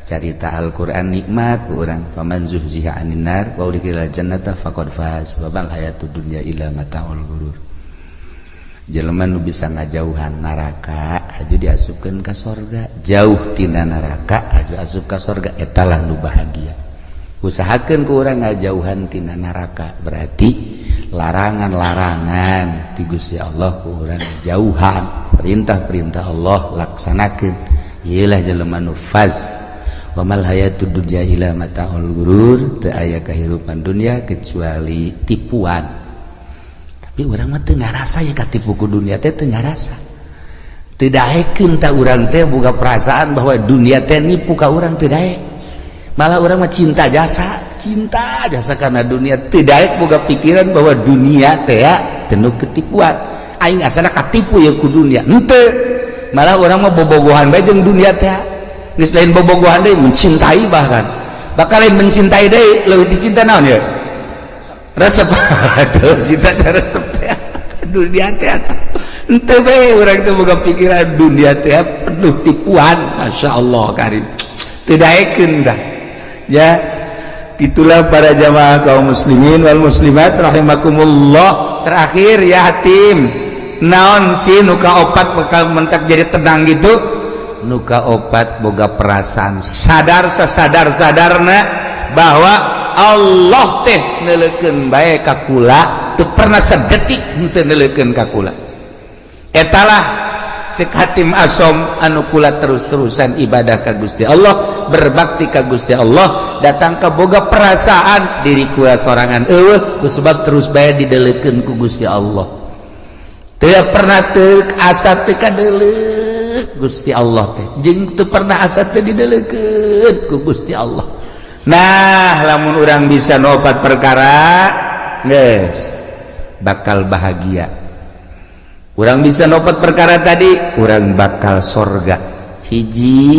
carita Al-Qur'an nikmat ku urang, faman zuhziha 'anin nar wa udkhilal jannata faqad faz wa mal hayatud dunya illa mataul ghurur. Jelema nu bisa ngajauhan neraka aju diasupkeun ka sorga, jauh tina neraka aju asup ka sorga, etalah nu bahagia. Usahakeun ku urang ngajauhan tina neraka, berarti larangan-larangan ti Gusti Allah ku urang jauhan, perintah-perintah Allah laksanakeun, ieu lah jelema nu faz. Wa mal hayatud dunya illa mataul ghurur, teu aya kahirupan dunia kecuali tipuan. Tapi urang mah teu ngarasa ya katipu ku dunia teh, teu ngarasa, teu daekeun ta urang teh boga perasaan bahwa dunia teh nipu ka urang, teu daek. Malah urang mah cinta jasa, cinta jasa karena dunia, teu daek boga pikiran bahwa dunia teh penuh ketipuan. Aing asana katipu ya ku dunia, henteu. Malah urang mah bobogohan bae jeung dunia teh. Geus lain bobogohan deui, mencintai, bahkan bakal lain mencintai deui, leuwih dicinta naon ya, resep tuh, cinta teh resep teh dunia teh. Henteu bae urang teh boga pikiran dunia teh penuh tipuan. Masya Allah karim, teu daekeun dah ya. Itulah para jamaah kaum muslimin wal muslimat rahimakumullah. Terakhir ya, Hatim, naon sih nu kaopat bakal mentak jadi tenang gitu? Nu kaopat, boga perasaan sadar sasadar sadarna bahwa Allah teh neuleukeun bae ka kula, teu pernah sedetik henteu neuleukeun ka kula. Etalah cek Hatim Asom anu kula terus-terusan ibadah ka Gusti Allah, berbakti ka Gusti Allah, datang ke boga perasaan diri kula sorangan eueuh, ku sebab terus bae didelekeun ku Gusti Allah. Teu pernah teu asa teu kadeuleuk Gusti Allah teh, jeung teu pernah asa teu didelekeun ku Gusti Allah. Nah, lamun urang bisa nopat perkara geus bakal bahagia. Urang bisa nopat perkara tadi, urang bakal sorga. Hiji,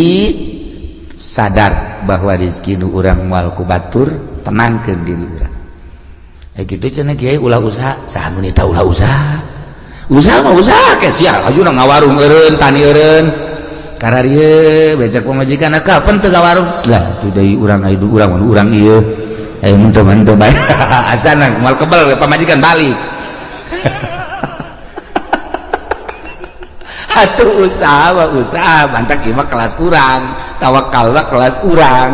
sadar bahwa rezeki nu urang moal ku batur, tenangkeun diri urang. Eh, gitu cenah kiai, ulah usaha. Saha nu nita ulah usaha? Usaha mah usaha ke sia, aju ngawarung eureun, tani eureun kararieu becak pamajikan, kapan teu ngawarung lah tuh deui urang aya urang urang ieu ayo mun teu bae asana moal kebel pamajikan balik. Atuh usaha mah usaha, mantak ieu mah kelas urang, tawakal mah kelas urang.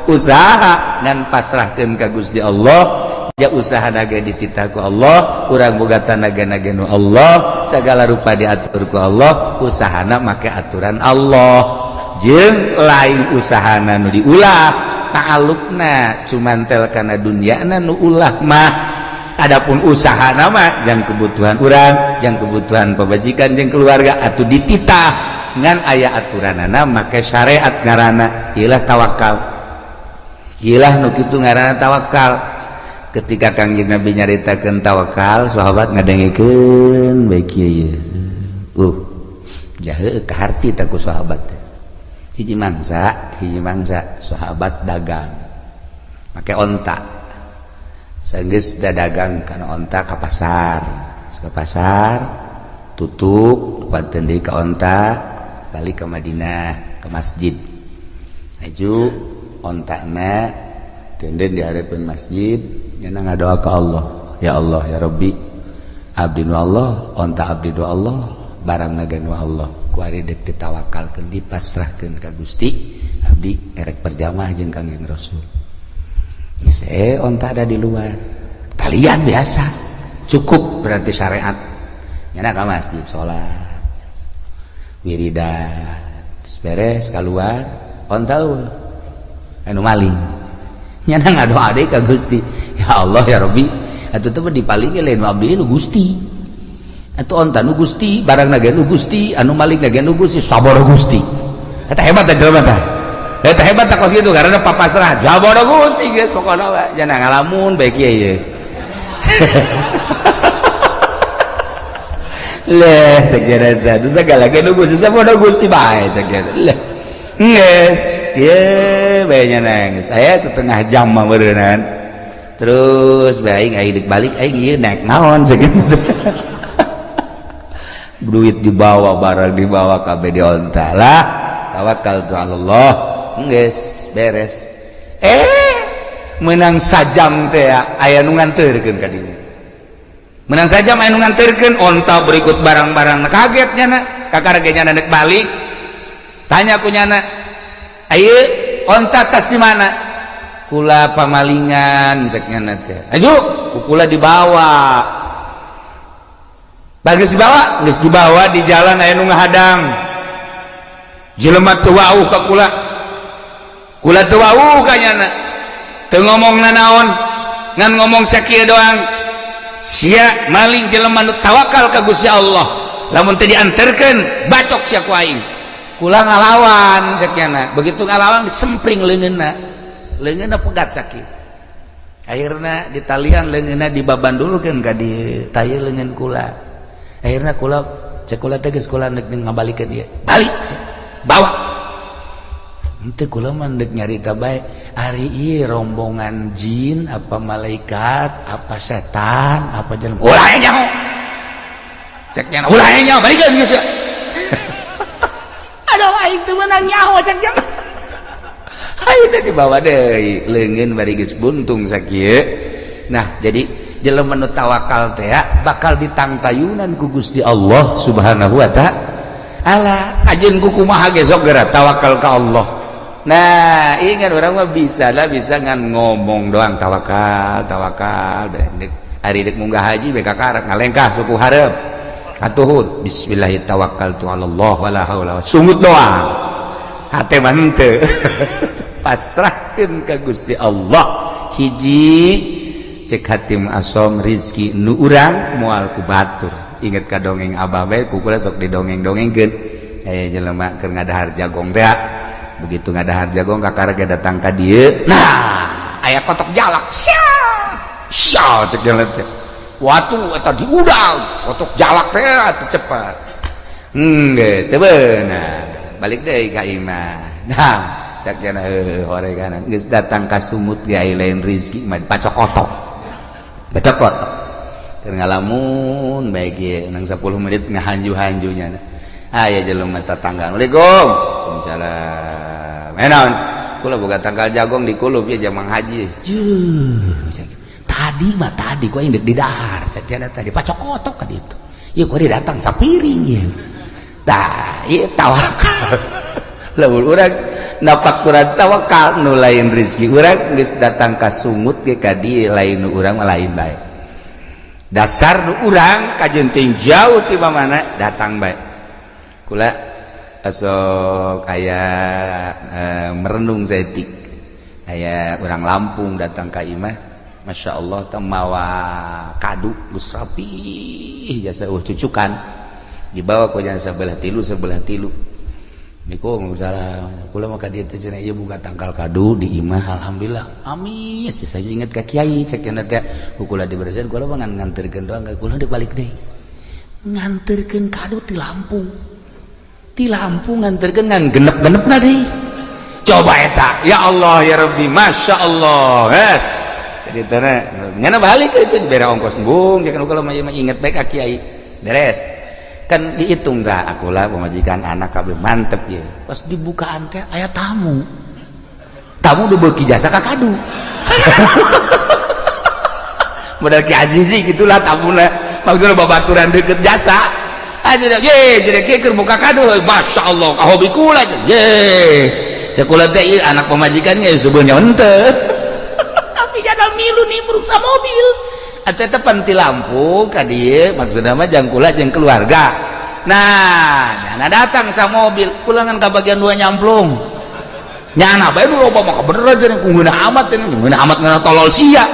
Usaha ngan pasrahkeun ka Gusti Allah ya, usaha naga dititah ku Allah, urang boga tanaga-naga nu Allah, segala rupa diatur ku Allah, usahana make aturan Allah. Jeung lain usahana nu diulah, ta'alluqna cuman tel kana dunyana nu ulah mah. Adapun usaha nama yang kebutuhan urang, yang kebutuhan pamajikan jeung keluarga atau dititah ngan aya aturanana, make syariat ngaranna ilah tawakal. Ilah nu kitu ngaranna tawakal. Ketika Kangjeng Nabi nyaritakeun tawakal, sahabat ngadengekeun bae kieu ieu. Jahe kaharti tah ku sahabat teh. Hiji mangsa sahabat dagang make onta. Sanggeus dagang kana onta ka pasar. Ka pasar tutup panten deui ka onta, balik ke Madinah, ke masjid. Aju ontana tenden di hadapan masjid, nyana ngadoa ka Allah, ya Allah ya Rabbi, abdi nu Allah, onta abdi nu Allah, barang naga nu Allah, kuari dek ditawakalkeun, dipasrahkeun ka Gusti, abdi erek berjamaah jeung Kangjeng Rasul. Geus onta ada di luar talian biasa, cukup berarti syariat. Nyana ka masjid salat wiridan, beres keluar, onta eueuh, anu maling. Nyana ngadoa deui ka Gusti, ya Allah ya Rabbi, atuh teh dipaling lain abdi nu Gusti, atuh onta nu Gusti, barang ge nu Gusti, anu maling ge nu Gusti, sabar Gusti. Eta hebat teh jelema teh, eta hebat teh kos kitu karena papasrah, sabar Gusti. Geus pokona we jana ngalamun bae kieu ye. Leh, cek eta teh segala ge nu Gusti, sabar Gusti bae cek eta. Leh, geus ye bae nya, geus aya setengah jam mah meureunnan. Terus bae aing aing balik, aing ieu naik naon cek. Duit dibawa, barang dibawa, kabeh di onta lah. Tawakal tu Allah, geus beres. Menang sajam teh aya nu nganterkeun ka dinya. Menang sajam aya nu nganterkeun onta berikut barang-barang. Kaget nyana, kakara ge nyana nek balik. Tanya ku nyana, ayo onta tas di mana? Kula pamalingan cek nyana teh. Aju ku kula dibawa. Bagus dibawa, geus dibawa di jalan aya nu ngahadang. Jelema teu wauh ka kula. Kula teu wauh ka nyana. Teu ngomong nanaon, ngan ngomong sakieu doang. Sia maling jelema nu tawakal ka Gusti Allah. Lamun teu dianterkeun, bacok sia ku aing. Kula ngalawan cek nyana. Begitu ngalawan disempring leungeunna. Leungeunna pegat sakit. Akhirna ditalian leungeunna, dibabandulkeun ka di taye leungeun kula. Akhirna kula cek kula teh geus kula nek ngabalikeun ieu. Balik sia. Bawa. Henteu, kula mah deuk nyarita bae. Ari ieu rombongan jin apa malaikat apa setan apa jelema? Ulah nyaho. Cek nyana ulah nyaho, balikeun geus sia. Aduh, aing teu meunang nyaho cek nyana. Ayeuna dibawa deui leungeun bari geus buntung sakieu. Nah, jadi jelema nu tawakal teh bakal ditangtayunan ku Gusti Allah Subhanahu wa ta'ala. Kajeun ku kumaha ge sok geura tawakal ka Allah. Nah, ingat orang mah bisa lah, bisa ngan ngomong doang tawakal, tawakal dek ari dek munggah haji bae kakarak ngalengkah suku hareup. Katuhut bismillah tawakkaltu ala Allah wala haula, sungut doang. Hate mah henteu. Pasrahkeun ka Gusti Allah. Hiji cek hatim asom, rizki nu urang moal ku batur. Inget ka dongeng abah bae, ku kula sok didongeng-dongengkeun. Aya jelema keur ngadahar jagong teh, begitu ngadahar jagong kakara ge datang ka dieu. Nah, aya kotok jalak sia sia cek jelema teh. Watu eta diudang kotok jalak teh atuh cepat. Geus teu beunang, balik deui ka imah. Nah, cek jana heuh horeganan geus datang ka sumut ge aya lain rizki mah pacokotok. Pacokotok. Keur ngalamun bae kieu nang 10 menit ngahanju-hanju nya. Aya jelema tetangga. Assalamualaikum. Waalaikumsalam. Eh naon? Kula boga tangkal jagong di kulub ya jamang haji. Juh. Tadi mah tadi ku aing deuk didahar sakieu tadi pacokotok ka ditu. Ieu ku datang sapiring ieu. Tah, ieu tawakal. Lamun urang napak kurang tawakal, nu lain rizki urang geus datang ka sumut ge ka dieu, lain nu urang mah lain bae. Dasar nu urang kajenting jauh ti mana datang bae. Kula Asok aya merenung saeutik. Aya urang Lampung datang ka imah, Masya Allah teh mawa kadu geus rapih jasa cucukan. Dibawa ku jasa sebelah tilu sebelah tilu. Niku salah kula mah ka dieu teh cenah ieu buka tangkal kadu di imah alhamdulillah. Amis saya inget ka kiai cek cenah teh ku kula diberesihan kula mah nganterkeun doang ka kula deuk balik deui. Nganterkeun kadu ti Lampung. Ti Lampung nganterkeun ngan genep-genepna deui. Coba eta ya Allah ya Rabbi Masya Allah. Yes. Jadi teh nyana balik itu dibere ongkos embung cek kula mah inget bae ka kiai. Beres. Kan dihitung dah akulah pemajikan anak kabeh mantep ya. Pas dibukaan teh aya tamu. Tamu udah beuki jasa ka kadu. Modal Ki Azizi gitulah tamuna. Maksudna babaturan deket jasa. Aja ye jadi keur buka kadu Masya Allah ka hobi kula ye. Cek kula teh ieu anak pemajikan ge sebenarnya henteu. Tapi jada milu nimbrung sa mobil. Atau teh ti Lampung ka dieu maksudna mah jang kula jeung keluarga. Nah, nyana datang sa mobil, pulangan ka bagian dua nyamplung. Nyana bae nu loba mah bener aja ku ngeunah amat cenah, ngeunah amat ngeunah tolol sia.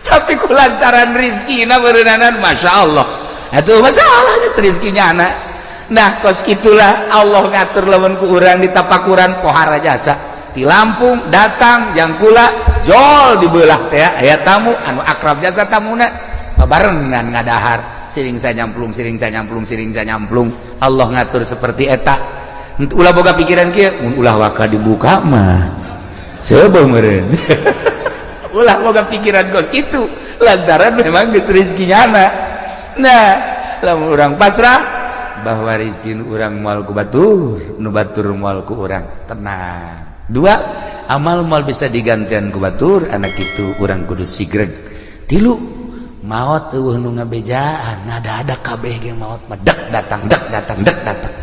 Tapi ku lantaran rizkina beureunanan Masya Allah. Atuh masalah rizkinya anak. Nah, kos itulah Allah ngatur lamun ku urang di tapakuran pohara jasa. Di Lampung datang jang kula jol dibelah teh aya tamu anu akrab jasa tamuna babarengan ngadahar siring sanyamplung siring sanyamplung siring sanyamplung. Allah ngatur seperti eta. Ulah boga pikiran kieu mun ulah waka dibuka mah seubeuh meureun. Ulah boga pikiran kos kitu lantaran memang geus rezekinya anak. Nah lamun urang pasrah bahwa rezeki urang moal ku batur nu batur moal ku urang tenang. Dua, amal mal bisa digantian ku batur anak itu urang kudu sigreg. Tilu, maot eueuh nu ngabejaan ngada-ada kabeh ge maot mah dek datang dek datang dek datang.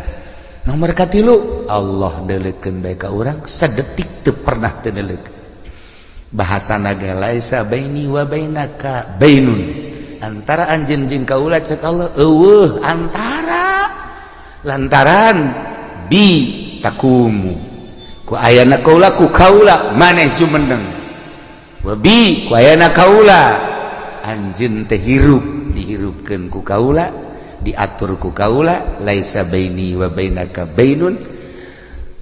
Nomor katilu, Allah deuleukeun bae ka urang sadetik teu pernah teu deuleukeun. Bahasana ge laisa baini wa bainaka bainun. Antara anjeun jeung kaula cek Allah eueuh antara lantaran bi takumu ku ayana kaula ku kaula maneh jumeneng wa bi ku ayana kaula anjeun teh hirup dihirupkeun ku kaula diatur ku kaula laisa baini wa bainaka bainun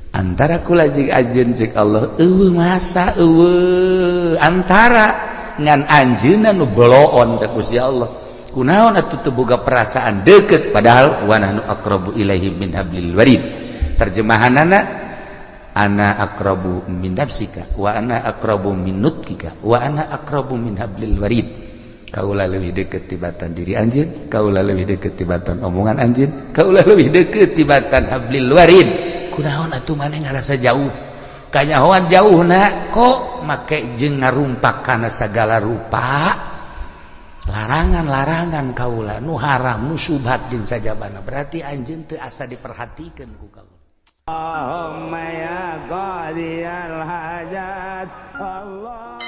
antara kula jeung anjeun cek Allah eueuh masa eueuh antara ngan anjeunna nu boloon cek Gusti Allah kunaon atuh teu boga perasaan deukeut padahal wa nahnu aqrabu ilaihi min hablil warid. Terjemahanana ana aqrabu min nafsika wa ana aqrabu min nutkika wa ana aqrabu min hablil warid. Kaula leuwih deukeut tibatan diri anjeun, kaula leuwih deukeut tibatan omongan anjeun, kaula leuwih deukeut tibatan hablil warid. Kunaon atuh maneh ngarasa jauh? Kanyahoan jauhna kok make jeung ngarumpak kana sagala rupa larangan-larangan kaula nu haram nu syubhat jeung sajabana. Berarti anjeun teu asa diperhatikeun ku kaula. Allahumma ya qadiyal hajat Allah.